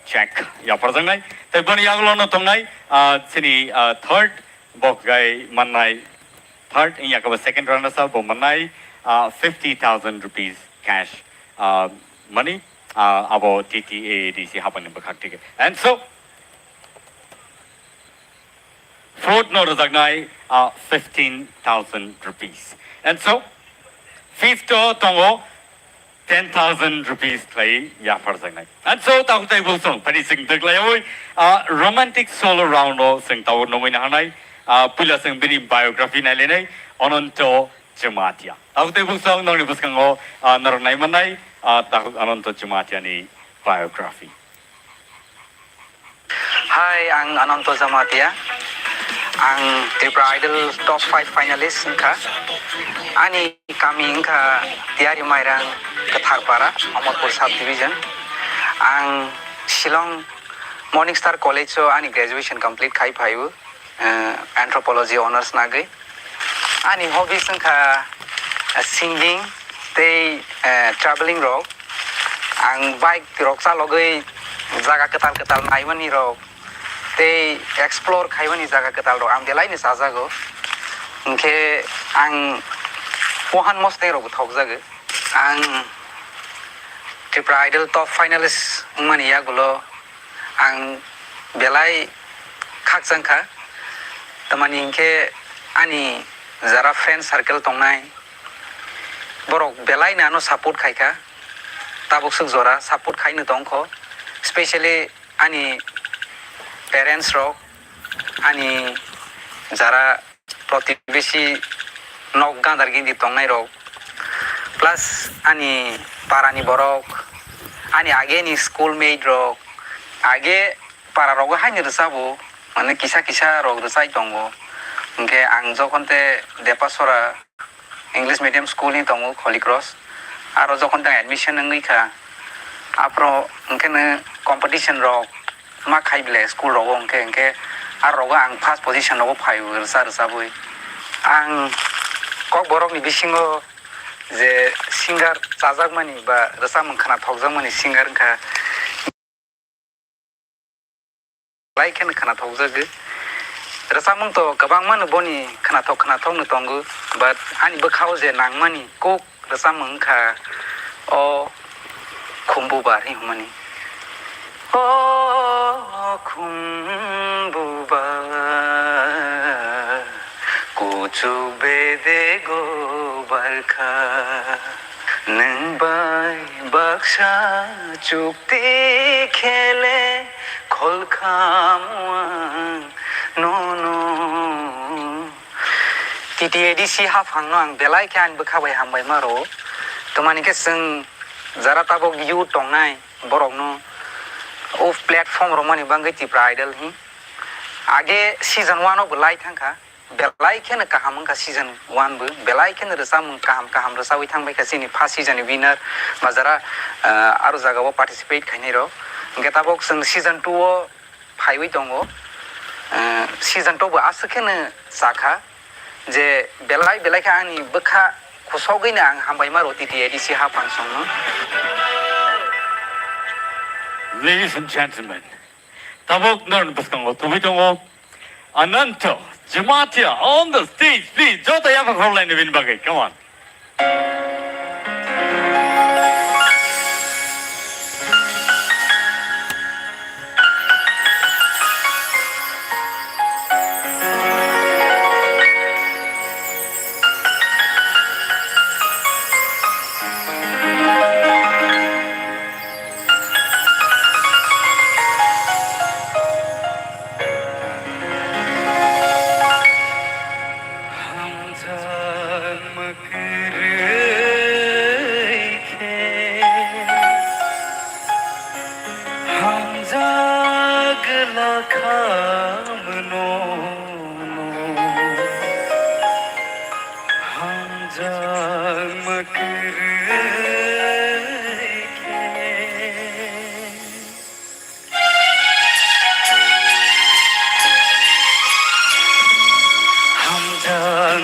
check yapharjaknai. Tei boni yagulo no tongnai, ah, chini, ah, third bok gai mannai, third wngya khe bo second runners up bo mannai, ah, fifty thousand rupees cash, ah, money, ah, abo T T A A D C hapangni bwkhak twi khe. And so, fourth no rwjaknai, ah, fifteen thousand rupees. And so, fifth o tongo ten thousand rupees khlai yapharjaknai. And so, takhuk tei bwsong phani chwng twklaiwi, ah, romantic solo round o chwng tabuk nungwi nahanai, ah, puila chwng bini biography nailainai, Ananto Jamatia. Takhuk tei bwsong nokni bwskango, ah, norok naimannai, ah, takhuk Ananto Jamatia ni biography. Hi, ang Ananto Jamatia. Ang Tripura Idol top five finalist wngkha. Ani kami wngkha Tiari Mairang, Katharpara, Amarpur Sub Division. Ang Shillong Morning Star College o ani graduation complete khai phaio, eh, Anthropology Honours nagwi. Ani hobbies wngkha, eh, singing tei, eh, traveling rok. Ang bike rok chalogwi jaga kwtal kwtal naimani rok tei explore khaimani jaga kwtal rok ang belai no chajago. Hinkhe ang pohan mostai rok bo thokjago. Ang Tripura Idol top finalist wngmani yagulo ang belai khakchang kha. Tamani hinkhe ani jara friend circle tongnai, borok belai no ano support khai kha. Tabuk swk jora support khai no tong kho, specially ani parents rok, ani jara protibesi nok gandar gindi tongnai rok, plus ani para ni borok, ani age ni school mate rok, age para rogo haino rwchabo, mane kisa kisa rok rwchai tongo. Hinkhe ang jokhon te Depasora English medium school ni tongo Holy Cross. Aro jokhon tang admission wngwi kha, aphro hinkhe no competition rok ma khai bile school rogo hinkhe, hinkhe aro rogo ang first position rogo phaio rwcha rwchabwi. Ang Kokborok ni bisingo je singer chajakmani ba rwchapmung khwnathokjakmani singer wngkha. Belai kheno khwnathokjagwi. Rwchapmung to kwbangmano boni khwnathok khwnathokno tongo, but ani bwkhao je nangmani kuk rwchapmung wngkha o Khumbubar hinwi hwnmani. O Khumbubar, kuchuk bedego barkha. Nwng bai baksa chukti khele kholkham ang nono. T T A D C haphangno ang belai khe ani bwkha bai hambai ma rwo. Tamani khe chwng jara tabok youth tongnai borokno o platform romani bagwi Tipra Idol hi. Age season one o bo lai thangkha. Belai kheno kaham wngkha season one bo, belai kheno rwchapmung kaham kaham rwchawi thangbaikha chini first season ni winner ba jara, ah, aro jagao participate khainai rok. Hinkhe tabok chwng season two o phaiwi tongo. Ah, season two bo aswk kheno chakha je belai belai khe ani bwkha khusogwino ang hambai ma rwo T T A D C haphang songno. Ladies and gentlemen, tabok norokni bwskango tubui tongo Ananto Jamatia on the stage, please. Joto yaphang horlaini bini bagwi, come on.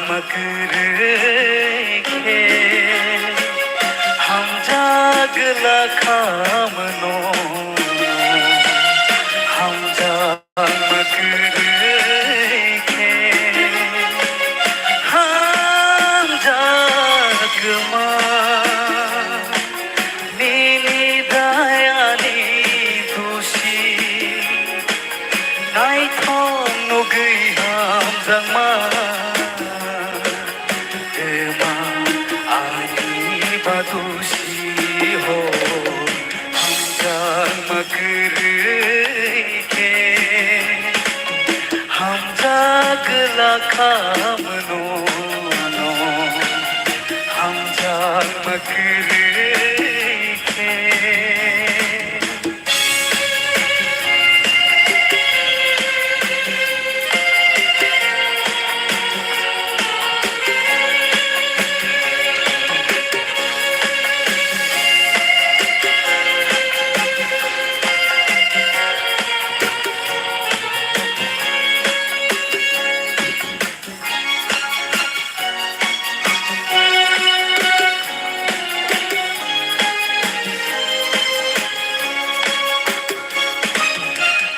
Kwrwi khe hamjak lakhamno, hamjakma kwrwi khe hamjakma. Nini dayani dusi naithok nugwi hamjakma, twma ani ba dusi ho, hamjakma kwrwi khe hamjak lakhamno, hamjakma kwrwi khe.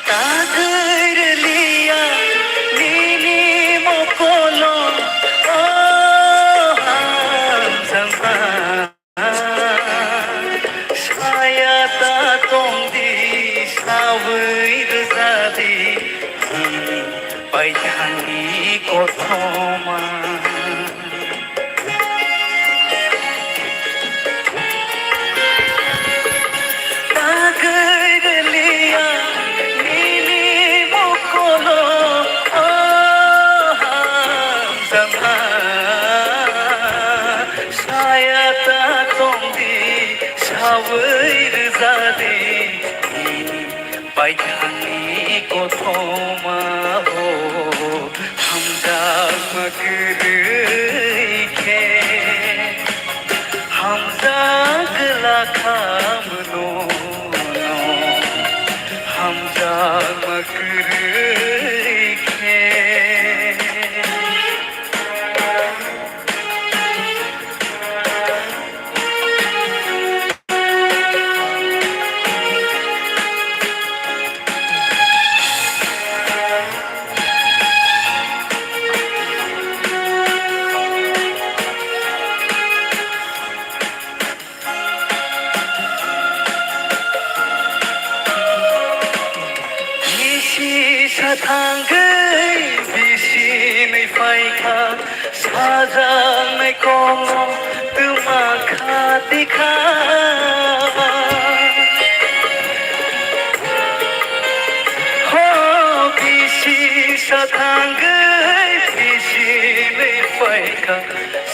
Tagwi rwliya nini mokolo, o hamjakma. Saya ta tongdi, sawi rwjadi, nini paithakni kothoma. Tagwi rwliya nini mokolo, o hamjakma. Saya ta tongdi, sawi rwjadi, nini paithakni kothoma ho, hamjakma kwrwi khe hamjak lakhamno, hamjakma kwrwi khe. Bisi sa thangwi bisi nwi phaikha, sajaknai kolom twma kha tikha. Ho bisi sa thangwi bisi nwi phaikha,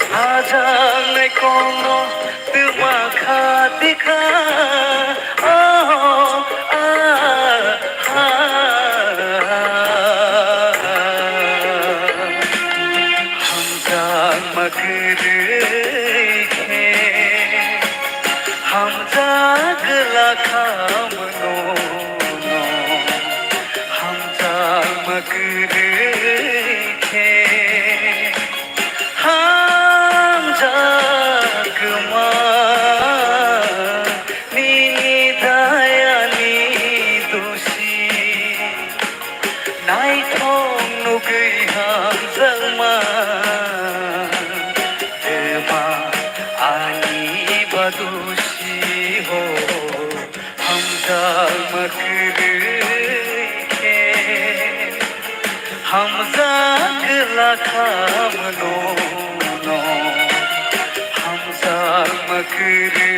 sajaknai kolom twma kha tikha, oh, ah, ah, ah. Hamjakma kwrwi khe hamjak lakhamno, hamjakma kwrwi khe hamjakma nini dayani dusi. Naithok nugwi hamjakma, twma ani ba dusi ho. Hamjakma kwrwi khe hamjak lakhamno, hamjakma kwrwi